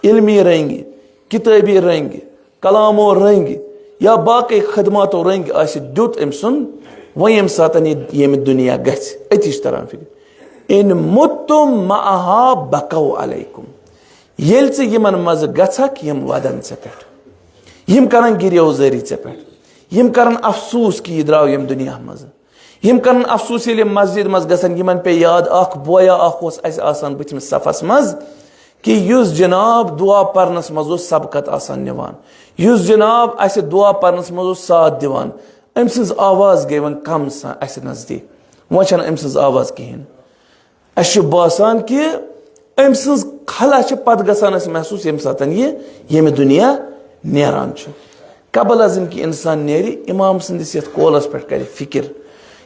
علمی رنٛگہِ، کِتٲبی رنٛگہِ، کلامو رنٛگہِ یا باقٕے خدماتو رنٛگہِ آسہِ دیُت أمۍ سُنٛد، وۄنۍ ییٚمہِ ساتَن یہِ ییٚمہِ دُنیا گژھِ، أتی چھِ تران فِکرِ۔ "ان متم معها بکوا علیکم"، ییٚلہِ ژٕ یِمَن منٛزٕ گژھکھ، یِم وَدَن ژےٚ پٮ۪ٹھ۔ یِم کرن گریو زٲری ژےٚ پٮ۪ٹھ۔ یِم کرن افسوس کہِ یہِ درٛاو ییٚمہِ دُنیا منٛز۔ یِم کرن افسوس ییٚلہِ یِم مسجد منٛز گژھن، یِمن پیٚیہِ یاد اکھ بویا اکھ اوس اَسہِ آسان بٕتھمِس صفس منٛز، کہِ یُس جناب دعا پرنس منٛز اوس سبقت آسان نِوان، یُس جناب اَسہِ دعا پرنس منٛز اوس ساتھ دِوان، أمۍ سٕنٛز آواز گٔے وۄنۍ کم سان اَسہِ نزدیٖک۔ وۄنۍ چھنہٕ أمۍ سٕنٛز آواز کِہیٖنۍ۔ اَسہِ چھُ باسان کہِ أمۍ سٕنٛز خلا چھِ پتہٕ گژھان اَسہِ محسوٗس، ییٚمہِ ساتَن یہِ ییٚمہِ دُنیا نیران چھُ۔ قبل از اِن کہِ اِنسان نیرِ، اِمام سٕنٛدِس یَتھ قولَس پٮ۪ٹھ کَرِ فِکِر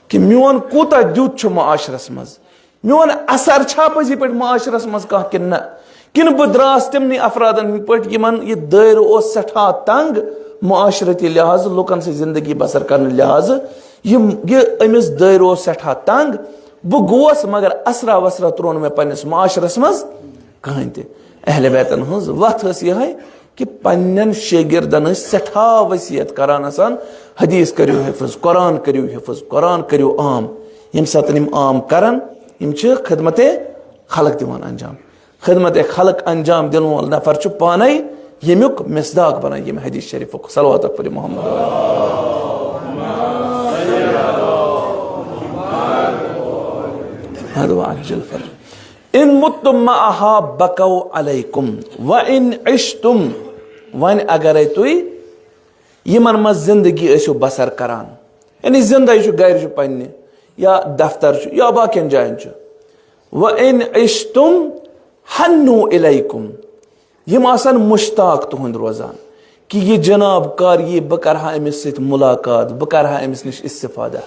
کہِ میون کوٗتاہ دیُت چھُ معاشرَس منٛز، میون اثر چھا پٔزی پٲٹھۍ معاشرَس منٛز کانٛہہ کِنہٕ نہ؟ کِنہٕ بہٕ درٛاس تِمنٕے افرادَن ہٕنٛدۍ پٲٹھۍ، یِمَن یہِ دٲیرٕ اوس سٮ۪ٹھاہ تنٛگ، معاشرتی لحاظہٕ لُکَن سۭتۍ زندگی بسر کرنہٕ لحاظہٕ، یِم، یہِ أمِس دٲیرٕ اوس سٮ۪ٹھاہ تنٛگ۔ بہٕ گوس، مگر اثرا وثرا ترٛوو نہٕ مےٚ پننِس معاشرس منٛز کٕہٕنۍ تہِ۔ اہل بیتن ہٕنٛز وتھ ٲس یِہے کہِ پننٮ۪ن شٲگردن ٲسۍ سٮ۪ٹھاہ وصیت کران آسان، "حدیث کٔرِو حفظ، قرآن کٔرِو حفظ، قرآن کٔرِو عام۔" ییٚمہِ ساتہٕ یِم عام کرن، یِم چھِ خدمت خلق دِوان انجام۔ خدمت خلق انجام دِنہٕ وول نفر چھُ پانے ییٚمیُک مصداق بنان، ییٚمہِ حدیث شریفُک۔ صلوات پٔرِو محمد۔ محمد وعلی جل فرج۔ "ان متم معها بکوا علیکم وان عشتم"۔ وۄنۍ اگرے تُہۍ یِمن منٛز زندگی ٲسِو بسر کران، یعنی زندے چھُ، گرِ چھُ پننہِ یا دفتر چھُ یا باقین جاین چھُ، "وان عشتم حنوا الیکم"، یِم آسن مشتاق تُہنٛدۍ روزان کہِ یہِ جناب کر یی، بہٕ کرٕ ہا أمِس سۭتۍ مُلاقات، بہٕ کرٕ ہا أمِس نِش استفادہ۔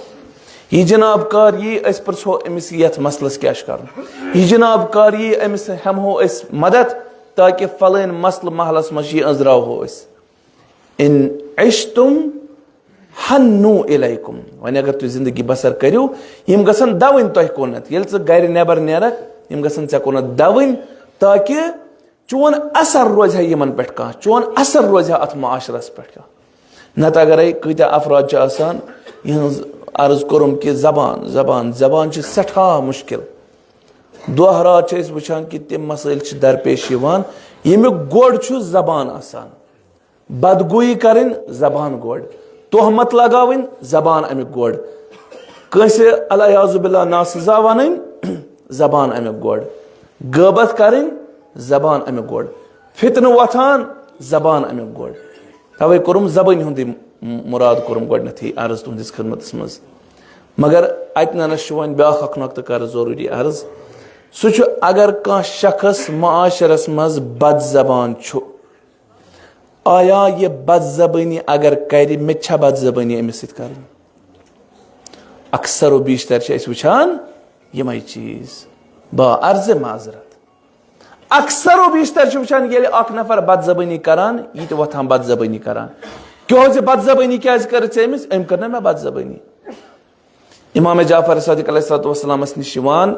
یہِ جناب کر یی، أسۍ پرٛژھو أمِس یَتھ مسلس کیٛاہ چھُ کرُن۔ یہِ جناب کر یی، أمِس ہٮ۪مہو أسۍ مدد، تاکہِ فلٲنۍ مسلہٕ محلس منٛز یہِ أنٛزراوہو أسۍ۔ ان عشتم ہنو الیکم۔ وۄنۍ اگر تُہۍ زندگی بسر کٔرِو، یِم گژھن دَوٕنۍ تۄہہِ کُنتھ۔ ییٚلہِ ژٕ گرِ نٮ۪بر نیرکھ، یِم گژھن ژےٚ کُنتھ دَوٕنۍ، تاکہِ چون اثر روزِ ہا یِمن پٮ۪ٹھ کانٛہہ، چون اثر روزِ ہا اتھ معاشرس پٮ۪ٹھ کانٛہہ۔ نتہٕ اگرے کۭتیاہ افراد چھِ آسان، یِہٕنٛز عرض کوٚرُم کہِ زبان، زبان، زبان چھِ سٮ۪ٹھاہ مُشکِل۔ دۄہ راتھ چھِ أسۍ وٕچھان کہِ تِم مسٲیل چھِ درپیش یِوان، ییٚمیُک گۄڈ چھُ زبان آسان۔ بدگویی کرٕنۍ، زبان گۄڈ۔ تہمت لگاوٕنۍ، زبان امیُک گۄڈ۔ کٲنٛسہِ العیاذ باللہ ناسزا ونٕنۍ، زبان امیُک گۄڈ۔ غٲبت کرٕنۍ، زبان امیُک گۄڈ۔ فتنہٕ وۄتھان، زبان امیُک گۄڈ۔ توے کوٚرُم زبٲنۍ ہُنٛدُے م-، مراد کوٚرُم گۄڈنیتھٕے عرض تُہنٛدِس خدمتس منٛز۔ مگر اتہِ ننس چھُ وۄنۍ بیاکھ اکھ نۄقطہٕ کرٕ ضروٗری عرض۔ سُہ چھُ، اگر کانٛہہ شخص معاشرس منٛز بد زبان چھُ، آیا یہِ بد زبٲنی اگر کرِ، مےٚ تہِ چھا بد زبٲنی أمِس سۭتۍ کرٕنۍ؟ اکثر و بیشتر چھِ أسۍ وٕچھان یِمے چیٖز۔ با عرض معذرت، اکثر و بیشتر چھِ وٕچھان، ییٚلہِ اکھ نفر بد زبٲنی کران، یہِ تہِ وۄتھان بد زبٲنی کران۔ کیٛازِ بد زبٲنی کیٛازِ کٔرٕتھ ژےٚ أمِس؟ أمۍ کٔر نہ مےٚ بد زبٲنی۔ امام جعفر صادق علیہ الصلوۃ والسلامس نِش یِوان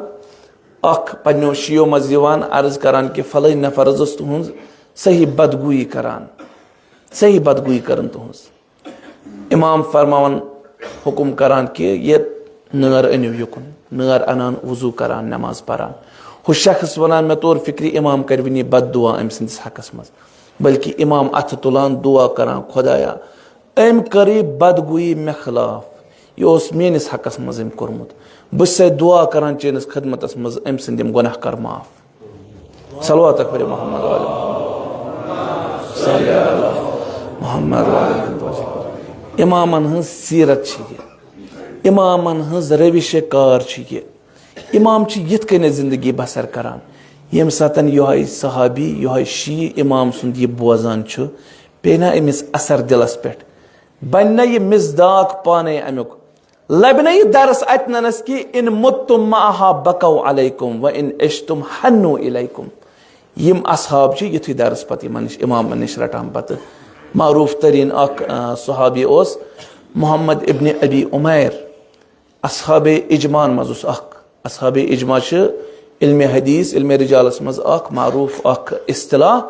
اکھ، پننیو شیعو منٛز یِوان عرض کران کہِ فلٲنۍ نفر حظ اوس تُہنٛز صحیح بدگویی کران، صحیح بدگویی کران تُہنٛز۔ امام فرماوان، حکم کران کہِ یہِ نٲر أنِو یُکُن، نٲر انان، وضو کران، نماز پران۔ ہُہ شخص ونان، مےٚ توٚر فکرِ امام کرِ وٕنی بد دعا أمۍ سٕنٛدِس حقس منٛز، بلکہِ امام اتھٕ تُلان، دعا کران، خدایا، أمۍ کٔر یہِ بدگویی مےٚ خلاف، یہِ اوس میٲنِس حقس منٛز أمۍ کوٚرمُت۔ بہٕ چھُسے دعا کران چٲنِس خدمتس منٛز، أمۍ سٕنٛدۍ یِم گۄناہ کر معاف۔ صلوات پٔرِو محمد وآل محمد۔ صلی علی محمد وآل محمد۔ امامن ہٕنٛز سیرت چھِ یہِ، امامن ہٕنٛز روش کار چھِ یہِ۔ امام چھِ یِتھ کٔنۍ زندگی بسر کران، ییٚمہِ ساتن یِہوٚے صحابی، یِہوٚے شیعہ امام سُنٛد یہِ بوزان چھُ، پیٚیہِ نا أمِس اثر دِلس پٮ۪ٹھ؟ بنہِ نا یہِ مصداق پانے امیُک؟ لبہِ نا یہِ درس اتہِ ننس کہِ ان متم معها بکوا علیکم و ان عشتم حنوا الیکم؟ یِم اصحاب چھِ یُتھُے درس پتہٕ یِمن نِش، امامن نِش رٹان پتہٕ۔ معروف ترین اکھ، آ، صحابی اوس محمد ابن ابی عمیر، اصحاب اجماعن منٛز اوس اکھ۔ اصحاب اجماع چھِ علم حدیث، علم رجالس منٛز اکھ معروف اکھ اصطلاح،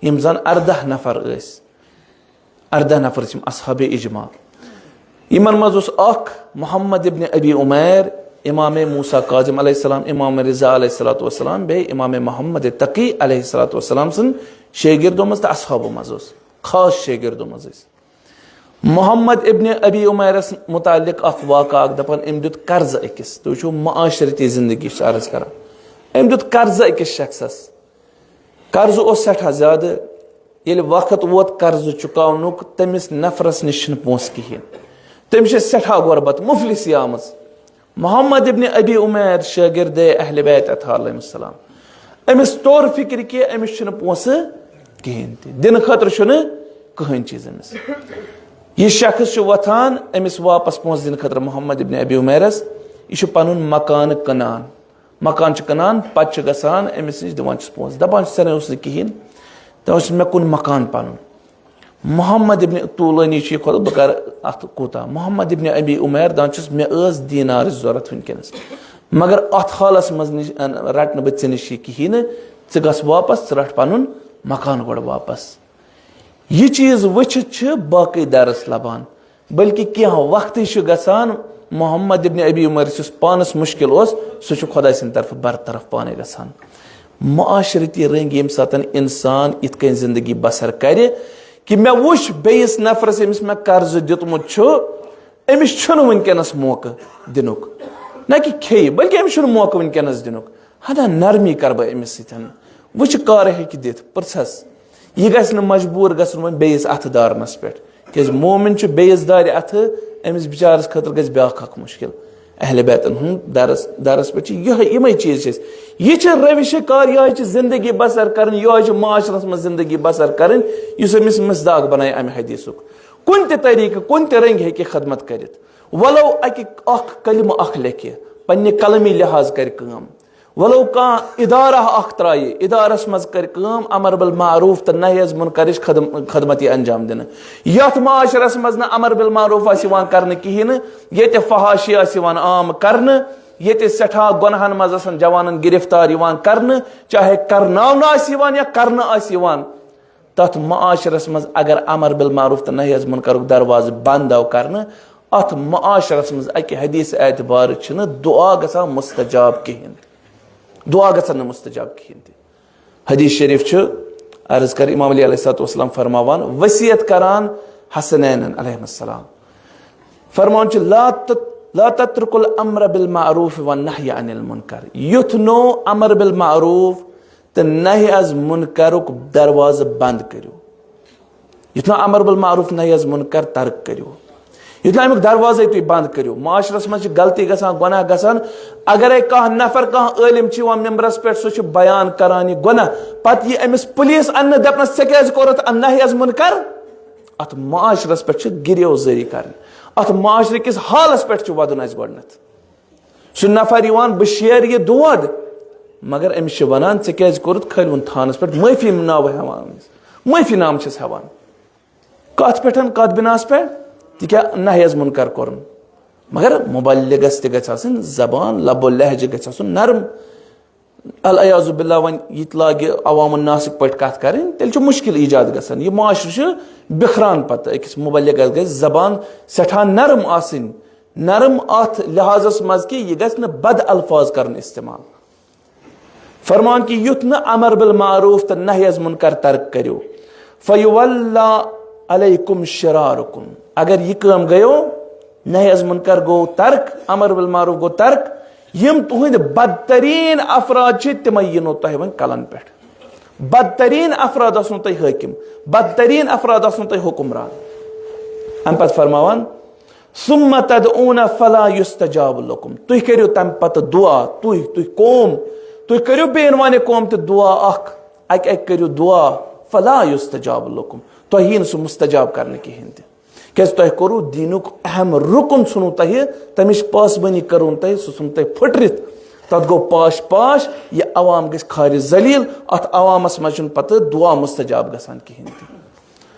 یِم زن اردہ نفر ٲسۍ۔ اردہ نفر ٲسۍ یِم اصحاب اجماع۔ یِمن منٛز اوس اکھ محمد ابن ابی عمیر، امام موسیٰ کاظم علیہ السلام، امام رضا علیہ الصلوۃ والسلام، بیٚیہِ امام محمد تقی علیہ الصلوۃ والسلام سٕنٛدۍ شٲگردو منٛز تہٕ اصحابو منٛز اوس، خاص شٲگردو منٛز ٲسۍ۔ محمد ابن ابی عمیرس متعلق اکھ واقعہ اکھ، دپان أمۍ دیُت قرضہٕ أکِس، تُہۍ وٕچھِو معاشرتی زندگی چھِ عرض کران، أمۍ دیُت قرضہٕ أکِس شخصس، قرضہٕ اوس سٮ۪ٹھاہ زیادٕ، ییٚلہِ وقت ووت قرضہٕ چُکاونُک، تٔمِس نفرس نِش چھِنہٕ پونٛسہٕ کِہیٖنۍ، تٔمِس چھِ سٮ۪ٹھاہ غربت، مفلسی آمٕژ۔ محمد ابن ابی عمیر شاگرد اہل بیت اطہار علیہ السلام، أمِس توٚر فکر کہِ أمِس چھُنہٕ پونٛسہٕ کِہیٖنۍ تہِ، دِنہٕ خٲطرٕ چھُنہٕ کٕہٕنۍ چیٖز أمِس۔ یہِ شخص چھُ وۄتھان أمِس واپس پونٛسہٕ دِنہٕ خٲطرٕ، محمد ابن ابی عمیرس۔ یہِ چھُ پنُن مکانہٕ کٕنان، مکان چھُ کٕنان، پتہٕ چھُ گژھان أمِس نِش، دِوان چھُس پونٛسہٕ، دپان چھُس، "ژےٚ نے اوس نہٕ کِہیٖنۍ، تۄہہِ اوس مےٚ کُن مکان پنُن۔" محمد ابن طولانی چھُ یہِ کھۄتہٕ، بہٕ کرٕ اتھ کوٗتاہ۔ محمد ابن ابی عمیر دپان چھُس، "مےٚ ٲس دینارٕچ ضروٗرت وٕنکیٚنس، مگر اتھ حالس منٛز نِش، ان-، رٹہٕ نہٕ بہٕ ژےٚ نِش یہِ کِہیٖنۍ نہٕ، ژٕ گژھ واپس، ژٕ رٹھ پنُن مکان گۄڈٕ واپس۔" یہِ چیٖز وٕچھِتھ چھِ باقٕے درس لبان، بلکہِ کینٛہہ وقتٕے چھُ گژھان، محمد ابن ابی عمر یُس پانس مشکل اوس، سُہ چھُ خۄداے سٕنٛدِ طرفہٕ برطرف پانے گژھان۔ معاشرتی رٔنٛگۍ ییٚمہِ ساتن انسان یِتھ کٔنۍ زندگی بسر کرِ کہِ مےٚ وٕچھ بیٚیِس نفرس، ییٚمِس مےٚ قرضہٕ دیُتمُت چھُ، أمِس چھُنہٕ وٕنکیٚنس موقعہٕ دِنُک، نہ کہِ کھیٚیہِ، بلکہِ أمِس چھُنہٕ موقعہٕ وٕنکیٚنس دِنُک، ہنا نرمی کرٕ بہٕ أمِس سۭتۍ، وٕچھِ کر ہیٚکہِ دِتھ، پرژھس۔ یہِ گژھِ نہٕ مجبوٗر گژھُن وۄنۍ بیٚیِس اَتھٕ دارنَس پٮ۪ٹھ، کیٛازِ مومِن چھُ بیٚیِس دارِ اَتھٕ، أمِس بِچارَس خٲطرٕ گژھِ بیٛاکھ اَکھ مُشکِل۔ اہل بیتن ہُنٛد درس درس پٮ۪ٹھ چھِ یِہوٚے، یِمے چیٖز چھِ أسۍ۔ یہِ چھِ روش کار، یِہوٚے چھِ زندگی بسر کرٕنۍ، یِہوٚے چھِ معاشرس منٛز زندگی بسر کرٕنۍ، یُس أمِس مصداق بنایہِ امہِ حدیثُک۔ کُنہِ تہِ طریقہٕ، کُنہِ تہِ رنگہِ ہیٚکہِ خدمت کٔرِتھ، ولو اکہِ اکھ کلمہٕ اکھ لیکھِ، پننہِ قلمی لحاظ کرِ کٲم، ولو کانٛہہ ادارہ اکھ ترایہِ، ادارس منٛز کرِ کٲم، امر بالمعروف تہٕ نہی از منکرٕچ خدم-، خدمت یی انجام دِنہٕ۔ یتھ معاشرس منٛز نہٕ امر بالمعروف آسہِ یِوان کرنہٕ کِہیٖنۍ نہٕ، ییٚتہِ فحاشی آسہِ یِوان عام کرنہٕ، ییٚتہِ سٮ۪ٹھاہ گۄناہن منٛز آسن جوانن گرفتار یِوان کرنہٕ، چاہے کرناونہٕ آسہِ یِوان یا کرنہٕ آسہِ یِوان، تتھ معاشرس منٛز اگر امر بالمعروف تہٕ نہی از منکرُک دروازٕ بند آو کرنہٕ، اتھ معاشرس منٛز اکہِ حدیث اعتبار چھُنہٕ دعا گژھان مستجاب کِہیٖنۍ۔ دعا گژھن نہٕ مستجاب کِہیٖنۍ تہِ۔ حدیث شریف چھُ، عرض کر، امام علی علیہ الصلوۃ والسلام فرماوان، وصیت کران حسنینن علیہم السلام، فرمان چھُ، لا تت-، لا تترک الامر بالمعروف والنهی عن المنکر، یُتھ نو امر بالمعروف تہٕ نہی از منکرُک دروازٕ بند کٔرِو۔ یُتھ نہٕ امر بالمعروف نہی از منکر ترک کٔرِو، یُتھ نہٕ امیُک دروازے تُہۍ بند کٔرِو۔ معاشرس منٛز چھِ غلطی گژھان، گۄناہ گژھان۔ اگرے کانٛہہ نفر، کانٛہہ عٲلِم چھُ یِوان ممبرس پٮ۪ٹھ، سُہ چھُ بیان کران یہِ گۄناہ، پتہٕ یہِ أمِس پُلیٖس اننہٕ، دپنس، "ژےٚ کیازِ کوٚرُتھ نہی از منکر؟" اتھ معاشرس پٮ۪ٹھ چھِ گریو زٲری کرٕنۍ، اتھ معاشرٕ کِس حالس پٮ۪ٹھ چھُ ودُن اسہِ گۄڈنیتھ۔ سُہ نفر یِوان، بہٕ شیر یہِ دود، مگر أمِس چھِ وَنان، "ژےٚ کیٛازِ کوٚرُتھ کھٲلوُن تھانَس پٮ۪ٹھ؟" معٲفی ناوٕ ہٮ۪وان أمِس، معٲفی نامہٕ چھِس ہٮ۪وان۔ کَتھ پٮ۪ٹھ؟ کَتھ بِناس پٮ۪ٹھ؟ تِکیٛاہ نہی از منکر کوٚرُن۔ مگر مُبلِغس تہِ گژھِ آسٕنۍ زبان، لب و لہجہٕ گژھِ آسُن نرم۔ العیاذ باللہ، وۄنۍ یہِ تہِ لاگہِ عوام الناسٕکۍ پٲٹھۍ کَتھ کَرٕنۍ، تیٚلہِ چھُ مُشکِل ایجاد گژھان۔ یہِ معاشرٕ چھُ بِکھران پَتہٕ۔ أکِس مُبلِغس گژھِ زبان سٮ۪ٹھاہ نرم آسٕنۍ، نرم اتھ لحاظس منٛز کہِ یہِ گژھِ نہٕ بد الفاظ کرُن استعمال۔ فرمان کہِ یُتھ نہٕ امر بالمعروف تہٕ نہی از منکر ترک کٔرِو۔ فیولا علیکم شرارکم۔ اگر یہِ کٲم گٔیو، نہی از منکر گوٚو ترک، امر بالمعروف گوٚو ترک، یِم تُہنٛدۍ بدترین افراد چھِ، تِمے یِنو تۄہہِ وۄنۍ کلن پٮ۪ٹھ۔ بدترین افراد آسنو تۄہہِ حٲکِم، بدترین افراد آسنو تۄہہِ حکمران۔ امہِ پتہٕ فرماوان، ثم تدعون فلا يستجاب لكم۔ تُہۍ کٔرِو تَمہِ پتہٕ دُعا، تُہۍ، تُہۍ قوم، تُہۍ کٔرِو بیٚیہِ وانہِ قوم تہِ دُعا اکھ، اَکہِ اَکہِ کٔرِو دُعا، فلا يستجاب لكم۔ تۄہہِ یی نہٕ سُہ مستجاب کرنہٕ کِہیٖنۍ تہِ۔ کیٛازِ تۄہہِ کوٚروٕ دیٖنُک اہم رُکُن، ژھُنوٕ تۄہہِ، تَمِچ پاسبٲنی کٔروٕ تۄہہِ، سُہ ژھُن تۄہہِ پھٕٹرِتھ۔ تَتھ گوٚو پاش پاش، یہِ عوام گژھِ خارِ ذلیل، اَتھ عوامَس منٛز چھُنہٕ پَتہٕ دُعا مستجاب گژھان کِہیٖنۍ تہِ۔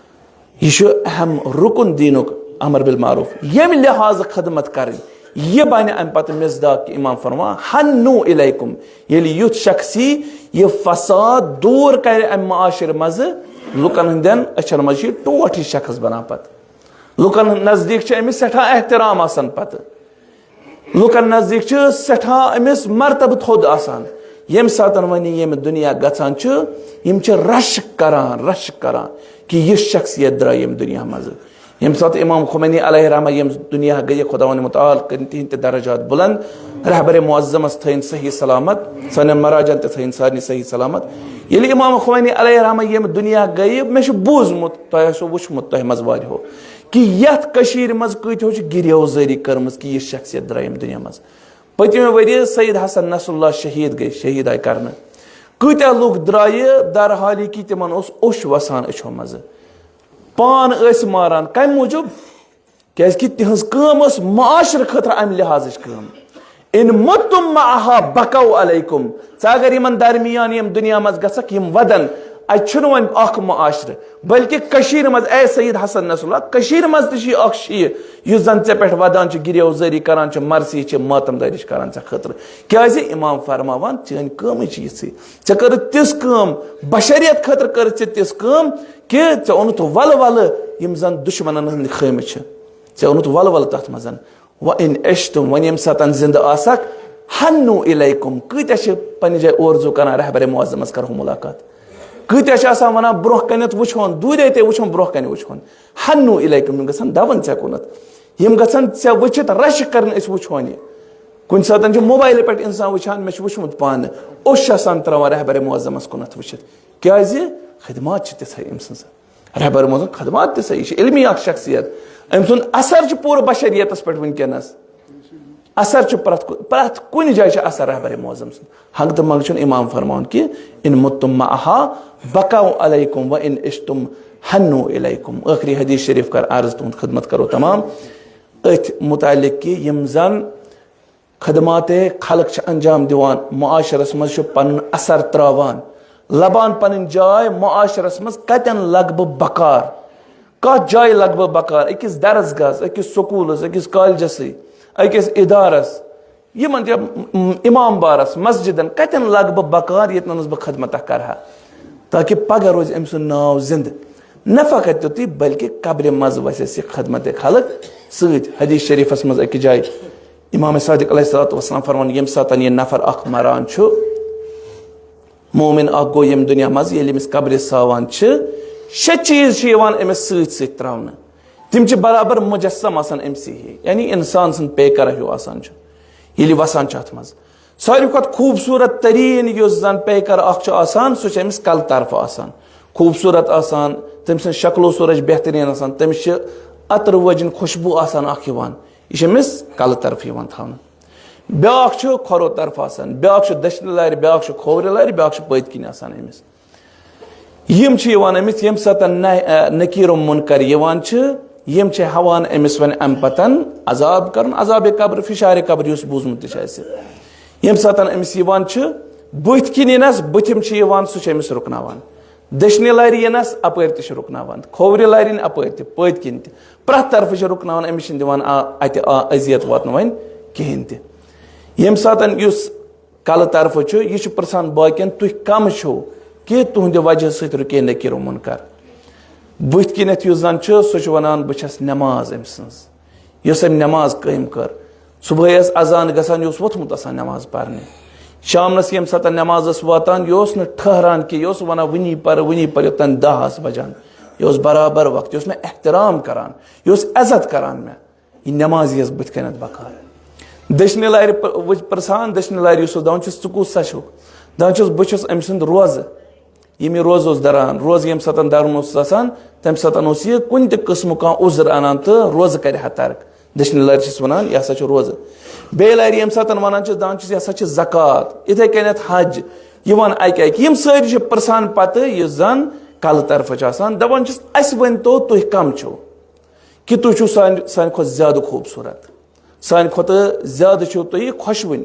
یہِ چھُ اہم رُکُن دیٖنُک، امر بالمعروف۔ ییٚمہِ لحاظہٕ خدمت کرٕنۍ، یہِ بنہِ امہِ پتہٕ مصداق کہِ امام فرمان، ہنو الیکم۔ ییٚلہِ یُتھ شخص یی، یہِ فساد دور کرِ امہِ معاشرٕ منٛزٕ، لُکن ہٕنٛدٮ۪ن أچھن منٛز چھُ یہِ ٹوٹھ ہِش شخص بنان پتہٕ۔ لُکن نزدیٖک چھُ أمِس سٮ۪ٹھاہ احترام آسان پتہٕ۔ لُکن نزدیٖک چھُ سٮ۪ٹھاہ أمِس مرتبہٕ تھوٚد آسان۔ ییٚمہِ ساتہٕ وۄنۍ یہِ ییٚمہِ دُنیا گژھان چھُ، یِم چھِ رشک کران، رشک کران کہِ یہِ شخصیت درٛاے ییٚمہِ دُنیا منٛزٕ۔ ییٚمہِ ساتہٕ امام خمینی علیہ رحمہ ییٚمہِ دُنیا گٔیہِ، خداوند متعال کٔرِن تِہنٛدۍ تہِ درجات بلند، رہبر معظمس تھٲیِن صحیح سلامت، سانٮ۪ن مراجن تہِ تھٲیِن سارنٕے صحیح سلامت۔ ییٚلہِ امام خمینی علیہ رحمہ ییٚمہِ دُنیا گٔیہِ، مےٚ چھُ بوٗزمُت، تۄہہِ آسیو وُچھمُت تۄہہِ منٛز واریاہو، کہِ یتھ کٔشیٖرِ منٛز کۭتیو چھِ گریوزٲری کٔرمٕژ کہِ یہِ شخصیت درٛاے ییٚمہِ دُنیا منٛز۔ پٔتمہِ ؤریہِ سید حسن نصر اللہ شہیٖد گٔے، شہیٖد آیہِ کرنہٕ۔ کۭتیاہ لُکھ درٛایہِ در حالی کہِ تِمن اوس اوٚش وسان أچھو منٛزٕ۔ پان ٲسۍ ماران۔ کمہِ موٗجوٗب؟ کیازِ کہِ تِہنٛز کٲم ٲس معاشرٕ خٲطرٕ امہِ لحاظٕچ کٲم۔ ان متم معها بکوا علیکم۔ ژٕ اگر یِمن درمیان ییٚمہِ دُنیا منٛز گژھکھ، یِم ودن۔ اتہِ چھُنہٕ وۄنۍ اکھ معاشرٕ، بلکہِ کٔشیٖرِ منٛز، اے سید حسن نصر اللہ، کٔشیٖرِ منٛز تہِ چھُ یہِ اکھ شیعہ، یُس زن ژےٚ پٮ۪ٹھ ودان چھُ، گریوزٲری کران چھُ، مرثی چھِ، ماتم دٲری چھِ کران ژےٚ خٲطرٕ۔ کیازِ؟ امام فرماوان، چٲنۍ کٲمٕے چھِ یِژھٕے۔ ژےٚ کٔرٕتھ تِژھ کٲم، بشریت خٲطرٕ کٔرٕتھ ژےٚ تِژھ کٲم کہِ ژےٚ اوٚنُتھ ولہٕ ولہٕ یِم زن دُشمنن ہٕنٛدۍ خٲمہٕ چھِ۔ ژےٚ اوٚنُتھ ولہٕ ولہٕ تتھ منٛز۔ وَإِنْ عِشْتُمْ، وۄنۍ ییٚمہِ ساتَن زِندٕ آسَکھ، ہَنُّوا إِلَيْكُمْ، کۭتیٛاہ چھِ پنٛنہِ جایہِ اورزوٗ کَران رہبرِ معظمَس کَرہو مُلاقات؟ کۭتیٛاہ چھِ آسان وَنان، برٛونٛہہ کَنٮ۪تھ وٕچھہون، دوٗرے تے وٕچھہون، برٛونٛہہ کَنہِ وٕچھہون۔ ہَنُّوا إِلَيْكُمْ، یِم گژھن دَوَن ژےٚ کُنَتھ، یِم گژھن ژےٚ وٕچھِتھ رَشہٕ کَرٕنۍ، أسۍ وٕچھہون یہِ۔ کُنہِ ساتَن چھُ موبایلہٕ پٮ۪ٹھ اِنسان وٕچھان، مےٚ چھُ وٕچھمُت پانہٕ، اوٚش چھُ آسان ترٛاوان رہبرِ معظمَس کُنَتھ وٕچھِتھ۔ کیٛازِ؟ خدمات چھِ تِژھے أمۍ سٕنٛز۔ رہبر معظم خدمات تہِ صحیح، یہِ چھِ علمی اکھ شخصیت۔ أمۍ سُنٛد اثر چھُ پوٗرٕ بشریتس پٮ۪ٹھ وٕنکیٚنس۔ اثر چھُ پرٛٮ۪تھ کُ-، پرٛٮ۪تھ کُنہِ جایہِ چھُ اثر رہبر معظم سُنٛد۔ ہنٛگتہٕ منٛگہٕ چھُنہٕ امام فرماوان کہِ ان متم معها بقوا علیکم و ان عشتم حنوا الیکم۔ ٲخری حدیث شریف کر عرض، تُہُنٛد خدمت کرو تمام أتھۍ متعلق کہِ یِم زن خدمات خلق چھِ انجام دِوان، معاشرس منٛز چھُ پنُن اثر تراوان، لبان پنٕنۍ جاے معاشرس منٛز کتٮ۪ن لگہٕ بہٕ بکار، کتھ جایہِ لگہٕ بہٕ بکار، أکِس درس گاہس، أکِس سکوٗلس، أکِس کالجسٕے، أکِس ادارس، یِمن تہِ، م-، امام بارس، مسجدن، کتٮ۪ن لگہٕ بہٕ بکار ییٚتنس بہٕ خدمتہ کرٕ ہا، تاکہِ پگاہ روزِ أمۍ سُنٛد ناو زندٕ۔ نہ فقط تیُتُے بلکہِ قبرِ منٛز وسٮ۪س یہِ خدمت خلق سۭتۍ۔ حدیث شریفس منٛز أکِس جایہِ امام صادق علیہ الصلوۃ والسلام فرمان، ییٚمہِ ساتن یہِ نفر اکھ مران چھُ، مومن اکھ گوٚو ییٚمہِ دُنیا منٛز، ییٚلہِ أمِس قبرِ ساوان چھِ، شےٚ چیٖز چھِ یِوان أمِس سۭتۍ سۭتۍ تراونہٕ۔ تِم چھِ برابر مجسم آسان أمۍ سٕے ہِوۍ، یعنی انسان سٕنٛد پیکر ہیوٗ آسان چھُ ییٚلہِ وسان چھُ اتھ منٛز۔ ساروی کھۄتہٕ خوٗبصوٗرت تریٖن یُس زن پیکر اکھ چھُ آسان، سُہ چھُ أمِس کلہٕ طرفہٕ آسان، خوٗبصوٗرت آسان، تٔمۍ سٕنٛز شکل و صوٗرت چھِ بہتریٖن آسان، تٔمِس چھِ عطرٕ وٲجِنۍ خوشبوٗ آسان اکھ یِوان، یہِ چھِ أمِس کلہٕ طرفہٕ یِوان تھاونہٕ۔ بیٛاکھ چھُ کھۄرو طرفہٕ آسان، بیٛاکھ چھُ دٔچھنہِ لرِ، بیٛاکھ چھُ کھوورِ لرِ، بیٛاکھ چھُ پٔتۍ کِنۍ آسان أمِس۔ یِم چھِ یِوان أمِس، ییٚمہِ ساتَن نہ-، ا، نکیر و منکر یِوان چھِ، یِم چھِ ہٮ۪وان أمِس وۄنۍ اَمہِ پَتَن عذاب کَرُن، عذابِ قبر، فشارِ قبر یُس بوٗزمُت تہِ چھُ اَسہِ۔ ییٚمہِ ساتَن أمِس یِوان چھِ، بٕتھِ کِنۍ یِنَس، بٕتھِم چھِ یِوان، سُہ چھُ أمِس رُکناوان۔ دٔچھنہِ لَرِ یِنَس، اَپٲرۍ تہِ چھُ رُکناوان۔ کھوورِ لَرِ یِنۍ، اَپٲرۍ تہِ، پٔتۍ کِنۍ تہِ۔ پرٛٮ۪تھ طرفہٕ چھِ رُکناوان، أمِس چھِنہٕ دِوان آ-، اَتہِ آ-، اذیت واتناوٕنۍ کِہیٖنۍ تہِ۔ ییٚمہِ ساتَن یُس کلہٕ طرفہٕ چھُ، یہِ چھُ پرژھان باقین، "تُہۍ کم چھِو کہِ تُہنٛدِ وجہہ سۭتۍ رُکے نکیر و منکر؟" بٕتھِ کِنیتھ یُس زن چھُ، سُہ چھُ ونان، "بہٕ چھَس نماز أمۍ سٕنٛز، یۄس أمۍ نماز قٲیِم کٔر۔ صبحٲے ٲس اذان گژھان، یہِ اوس ووٚتھمُت آسان نماز پرنہِ۔ شامنس ییٚمہِ ساتہٕ نماز ٲس واتان، یہِ اوس نہٕ ٹھہران کینٛہہ، یہِ اوس ونان، 'وُنی پرٕ، وُنی پرٕ'، یوٚتام دَہ آسہٕ بجان۔ یہِ اوس برابر وقت، یہِ اوس مےٚ احترام کران، یہِ اوس عزت کران مےٚ۔" یہِ نماز یِیَس بٕتھِ کَنٮ۪تھ بکار۔ دٔچھنہِ لارِ پ-، وٕچھ پرٛژھان، دٔچھنہِ لارِ یُس اوس دَپان چھُس، "ژٕ کُس سا چھُکھ؟" دَپان چھُس، "بہٕ چھُس أمۍ سُنٛد روزٕ۔" ییٚمہِ روزٕ اوس دَران، روزٕ ییٚمہِ ساتَن دَرُن اوس آسان، تَمہِ ساتَن اوس یہِ کُنہِ تہِ قٕسمُک کانٛہہ عُذر اَنان تہٕ روزٕ کَرِ ہا ترک۔ دٔچھنہِ لارِ چھِس وَنان، "یہِ ہسا چھُ روزٕ۔" بیٚیہِ لارِ ییٚمہِ ساتَن وَنان چھِس، دَپان چھِس، "یہِ ہسا چھِ زکوٰۃ۔" یِتھَے کَنٮ۪تھ حج، یِوان اَکہِ اَکہِ۔ یِم سٲری چھِ پرٛژھان پَتہٕ، یُس زَن کَلہٕ طرفہٕ چھِ آسان، دَپان چھِس، "اَسہِ ؤنۍ تو، تُہۍ کَم چھِو؟" کہِ تُہۍ چھِو سانہِ، سانہِ کھۄتہٕ زیادٕ خوٗبصوٗرت، سانہِ کھۄتہٕ زیادٕ چھِو تُہۍ خۄشوٕنۍ،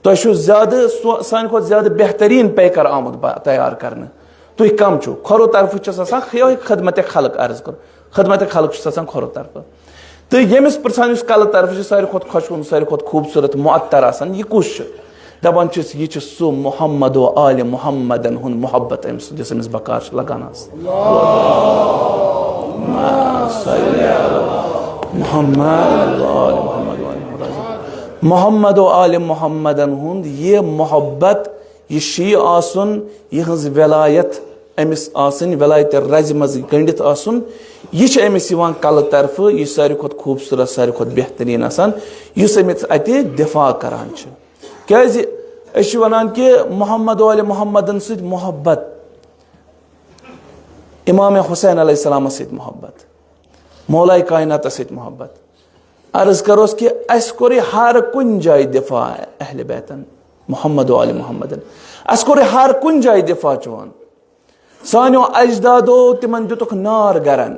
تۄہہِ چھُو زیادٕ سو-، سانہِ کھۄتہٕ زیادٕ بہتریٖن پیکر آمُت با-، تیار کرنہٕ۔ تُہۍ کم چھِو؟ کھۄرو طرفہٕ چھُس آسان یِہوٚے خدمت خلق عرض کٔر، خدمت خلق چھُس آسان کھۄرو طرفہٕ۔ تہٕ ییٚمِس پرٛژھان یُس کلہٕ طرفہٕ چھُ ساروی کھۄتہٕ خۄشوُن، ساروی کھۄتہٕ خوٗبصوٗرت معطر آسان، یہِ کُس چھُ؟ دَپان چھِس، یہِ چھُ سُہ محمد و آلِ محمدن ہُنٛد محبت أمۍ سُنٛد، یُس أمِس بکار چھُ لگان آز۔ محمد و آلِ محمد، محمد و آلِ محمدن ہُنٛد یہِ محبت، یہِ شیٖع آسُن، یِہٕنٛز ولایت أمِس آسٕنۍ، ولایتِ رزِ منٛز گٔنٛڈِتھ آسُن، یہِ چھُ أمِس یِوان کلہٕ طرفہٕ، یہِ چھُ ساروی کھۄتہٕ خوٗبصوٗرت، ساروی کھۄتہٕ بہتریٖن آسان، یُس أمِس اَتہِ دِفاع کران چھُ۔ کیازِ أسۍ چھِ وَنان کہِ محمد و آلِ محمدن سۭتۍ محبت، امام حسین علیہ السلامس سۭتۍ محبت، مولائے کائناتس سۭتۍ محبت۔ عرض کروس کہِ اَسہِ کوٚر یہِ ہر کُنہِ جایہِ دِفاع اہلِ بیتن، محمد و آلِ محمدن۔ اَسہِ کوٚر یہِ ہر کُنہِ جایہِ دِفاع چون۔ سانیو اجدادو تِمن دِتُکھ نار گرن،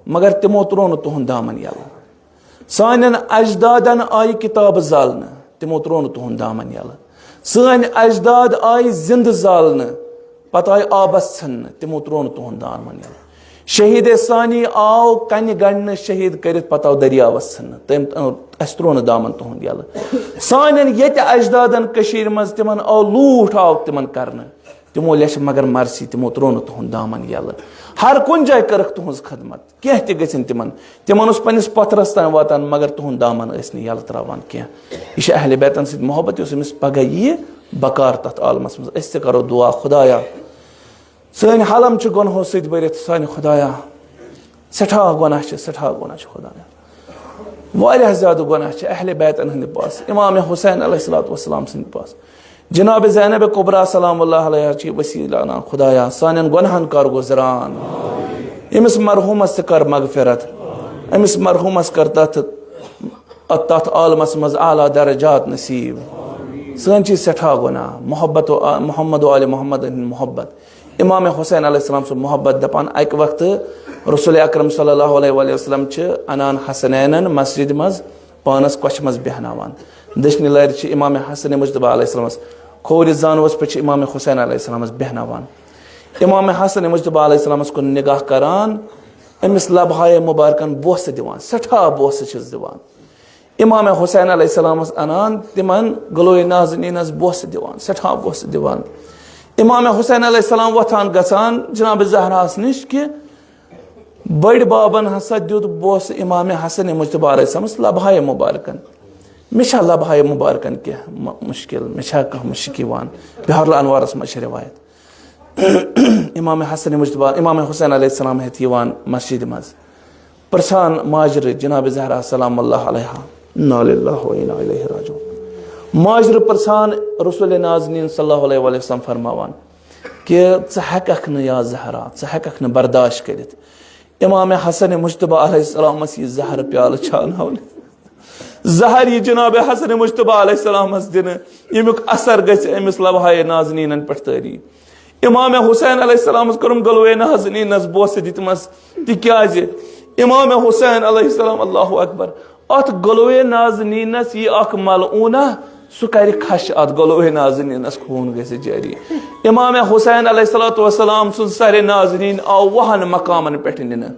مگر تِمو تروو نہٕ تُہُنٛد دامن یلہٕ۔ سانٮ۪ن اجدادن آیہِ کِتابہٕ زالنہٕ، تِمو ترٛوو نہٕ تُہُنٛد دامن یَلہٕ۔ سٲنۍ اجداد آیہِ زِندٕ زالنہٕ، پتہٕ آیہِ آبس ژھٕننہٕ، تِمو ترٛوو نہٕ تُہُنٛد دامن یَلہٕ۔ شہیٖد ثانی آو کنہِ گنڈنہٕ، شہیٖد کٔرِتھ پتہٕ آو دٔریاوس ژھٕننہٕ، تٔمۍ، اَسہِ ترٛوو نہٕ دامن تُہُنٛد یَلہٕ۔ سانٮ۪ن ییٚتہِ اجدادن کٔشیٖرِ منٛز تِمن آو لوٗٹھ، آو تِمن کرنہٕ۔ تِمو لیچھ مگر مرثی، تِمو ترٛوو نہٕ تُہُنٛد دامن یَلہٕ۔ ہر کُنہِ جایہِ کٔرٕکھ تُہٕنٛز خدمت، کینٛہہ تہِ گٔژھِنۍ تِمن۔ تِمن اوس پننِس پتھرس تام واتان، مگر تُہُنٛد دامن ٲسۍ نہٕ یَلہٕ ترٛاوان کینٛہہ۔ یہِ چھِ اہلِ بیتن سۭتۍ محبت، یُس أمِس پگاہ یِیہِ بکار تتھ عالمس منٛز۔ أسۍ تہِ کرو دُعا، خدایا، سٲنۍ حلم چھِ گۄنہو سۭتۍ بٔرِتھ، سانہِ خدایا، سٮ۪ٹھاہ گۄناہ چھِ، سٮ۪ٹھاہ گۄناہ چھِ خدایا۔ واریاہ زیادٕ گۄناہ چھِ اہلِ بیتن ہٕنٛدِ پاسہٕ، امام حسین علیہ الصلوۃ والسلام سٕنٛدِ پاسہٕ۔ جناب زینب کبریٰ سلام اللہ علیہا چھِ وسیلہٕ انان، خدایا، سانٮ۪ن گۄناہن کر گُزران، أمِس مرحوٗمس تہِ کر مغفرت، أمِس مرحوٗمس کر تتھ تَتھ عالمَس منٛز اعلیٰ درجات نصیٖب۔ سٲنۍ چھِ سٮ۪ٹھاہ گۄناہ، محبت و آ-، محمد و آل محمد ہٕنٛدۍ محبت۔ امام حسین علیہ السلام سُنٛد محبت دَپان، اَکہِ وقتہٕ رسول اکرم صلی اللہ علیہ وآلہ وسلم چھِ اَنان حسنینَن مسجدِ منٛز، پانَس کۄچھِ منٛز بیٚہناوان۔ دٔچھنہِ لَرِ چھِ امام حسن مجتبیٰ علیہ السلامَس، کھوورِ زانوَس پٮ۪ٹھ چھِ امام حسین علیہ السلامَس بیٚہناوان۔ امام حسن مجتبیٰ علیہ السلامَس کُن نگاہ کران، أمِس لبہٕ ہایے مبارکن بوسہٕ دِوان، سٮ۪ٹھاہ بوسہٕ چھِس دِوان۔ امام حسین علیہ السلامَس اَنان، تِمن گلوے نازنینس بوسہٕ دِوان، سٮ۪ٹھاہ بوسہٕ دِوان۔ امام حسین علیہ السلام وۄتھان گژھان جناب زہراہَس نِش کہِ بٔڑۍ بابن ہسا دیُت بوسہٕ امام حسن مجتبیٰ علیہ السلامَس لبہٕ ہایے مبارکن۔ مےٚ چھا لبہٕ ہایے مبارکن کینٛہہ م-، مُشکِل؟ مےٚ چھا کانٛہہ مُشک یِوان؟ بحر الانوارس منٛز چھِ روایت۔ امام حسن مجتبیٰ، امام حسین علیہ السلام ہیٚتھ یِوان مسجدِ منٛز، پرژھان ماجرٕ جناب زہرا سلام اللہ علیہا، انا للہ و انا الیہ راجعون۔ ماجرٕ پرژھان، رسول نازنین صلی اللہ علیہ وآلہ وسلم فرماوان کہ ژٕ ہیٚککھ نہٕ یا زہرا، ژٕ ہیٚککھ نہٕ برداشت کٔرِتھ۔ امام حسن مجتبیٰ علیہ السلامس یہِ زہرٕ پیالہٕ چھاناونہٕ۔ زہر یی جناب حسن مجتبیٰ علیہ السلامس دِنہٕ، ییٚمیُک اثر گژھِ أمِس لبہٕ ہایے نازنینن پٮ۪ٹھ طٲری۔ امام حسین علیہ السلامس کوٚرُم گلوے نازنینس بوسہٕ دِتمس، تِکیازِ امام حسین علیہ السلام، اللہ اکبر، اتھ گلوے نازنینس یی اکھ ملعونہ، سُہ کرِ کھش اتھ گلوے نازنینس، خوٗن گژھِ جٲری۔ امام حسین علیہ الصلوۃ والسلام سُنٛد سرِ نازنین آو وُہن مقامن پٮ۪ٹھ نِنہٕ۔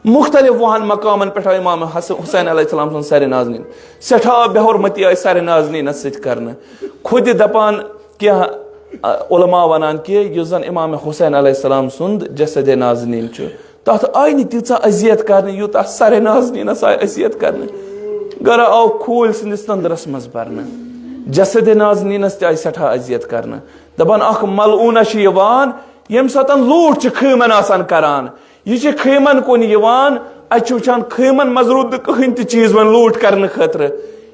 مُختلف وُہن مقامن پٮ۪ٹھ آو امام حسن، حسین علیہ السلام سُنٛد سرِ نازنین۔ سٮ۪ٹھاہ بے حرمتی آیہِ سرِ نازنینس سۭتۍ کرنہٕ۔ خود دپان کینٛہہ، ا، علماء ونان کہِ یُس زن امام حسین علیہ السلام سُنٛد جسدِ نازنین چھُ، تتھ آیہِ نہٕ تیٖژاہ اذیت کرنہٕ، یوٗتاہ سرِ نازنینس آیہِ اذیت کرنہٕ۔ گرا آو کھوٗلۍ سٕنٛدِس تٔنٛدرس منٛز برنہٕ۔ جسدِ نازنینس تہِ آیہِ سٮ۪ٹھاہ اذیت کرنہٕ۔ دپان، اکھ ملعونہ چھِ یِوان، ییٚمہِ ساتن لوٗٹھ چھِ خۭمن آسان کران، یہِ چھِ خیمن کُن یِوان، اَتہِ چھُ وٕچھان خیمن منٛز روٗد نہٕ کٕہٕنۍ تہِ چیٖز وۄنۍ لوٗٹ کرنہٕ خٲطرٕ۔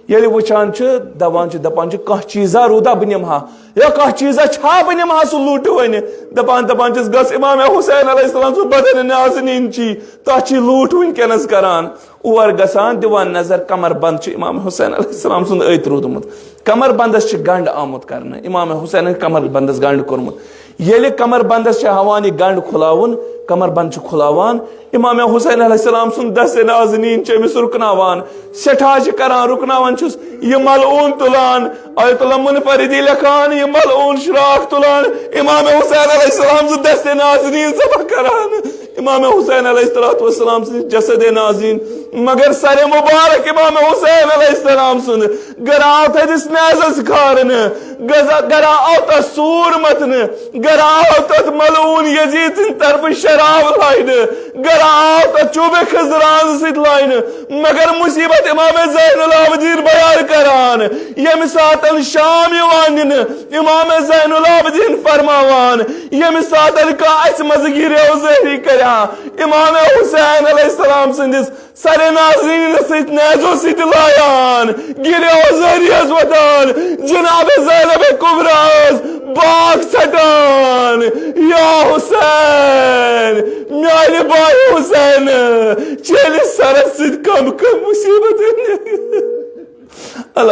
ییٚلہِ وٕچھان چھِ، دَپان چھِ، دَپان چھِ، کانٛہہ چیٖزا روٗدا بہٕ نِمہٕ ہا، یا کانٛہہ چیٖزا چھا بہٕ نِمہٕ ہا سُہ لوٗٹہٕ وۄنۍ؟ دَپان، دَپان چھِس، گژھ اِمام حسین علیہ السلام سُنٛد بدن نازنیٖن چی، تَتھ چی لوٗٹھ وٕنکیٚنَس کران۔ اور گژھان، دِوان نظر، کمر بند چھُ اِمام حسین علیہ السلام سُنٛد أتھۍ روٗدمُت۔ کمر بندس چھِ گنڈ آمُت کرنہٕ، امام حسینن کمر بندس گنڈ کوٚرمُت۔ ییٚلہِ کمر بندس چھِ ہاوان یہِ گنڈ کھُلاوُن، کمر بند چھُ کھُلاوان، امام حسین علیہ السلام سُنٛد دستِ نازنیٖن چھِ أمِس رُکناوان، سٮ۪ٹھاہ چھِ کران، رُکناوان چھُس، یہِ ملعوٗن تُلان، آیت اللہ منفردی لیکھان، یہِ ملعوٗن شراکھ تُلان، امام حسین علیہ السلام سُنٛد دستِ نازنیٖن ذبح کران۔ امام حسین علیہ الصلوۃ والسلام سٕنٛز جسدِ نازنیٖن، مگر سرِ مبارک امام حسین علیہ السلام سُنٛد گرا آو تتھ نیزس کھارنہٕ، گزا-، گرا آو تتھ سوٗر متنہٕ، گرا آو تتھ ملعوٗن یزید سٕنٛدِ طرفہٕ شراب لاینہٕ، گرا آو تتھ چوبہِ خزران سۭتۍ لاینہٕ، مگر مصیبت امام زین العابدین بیان کران، ییٚمہِ ساتن شام یِوان نِنہٕ، امام زین العابدین فرماوان، ییٚمہِ ساتن کانٛہہ اسہِ منٛزٕ گِریو زٲری کرِ ہا، امام حسین علیہ السلام سٕنٛدِس سرِ نازنیٖنس سۭتۍ نیزو سۭتۍ لایان، گِریو زٲری ٲس وۄتھان، جناب زینب کبریٰ ٲس باکھ ژٹان، یا حسین، میانہِ بایہِ حسین، چٲنِس سرس سۭتۍ کم کم مصیبت۔ اللہ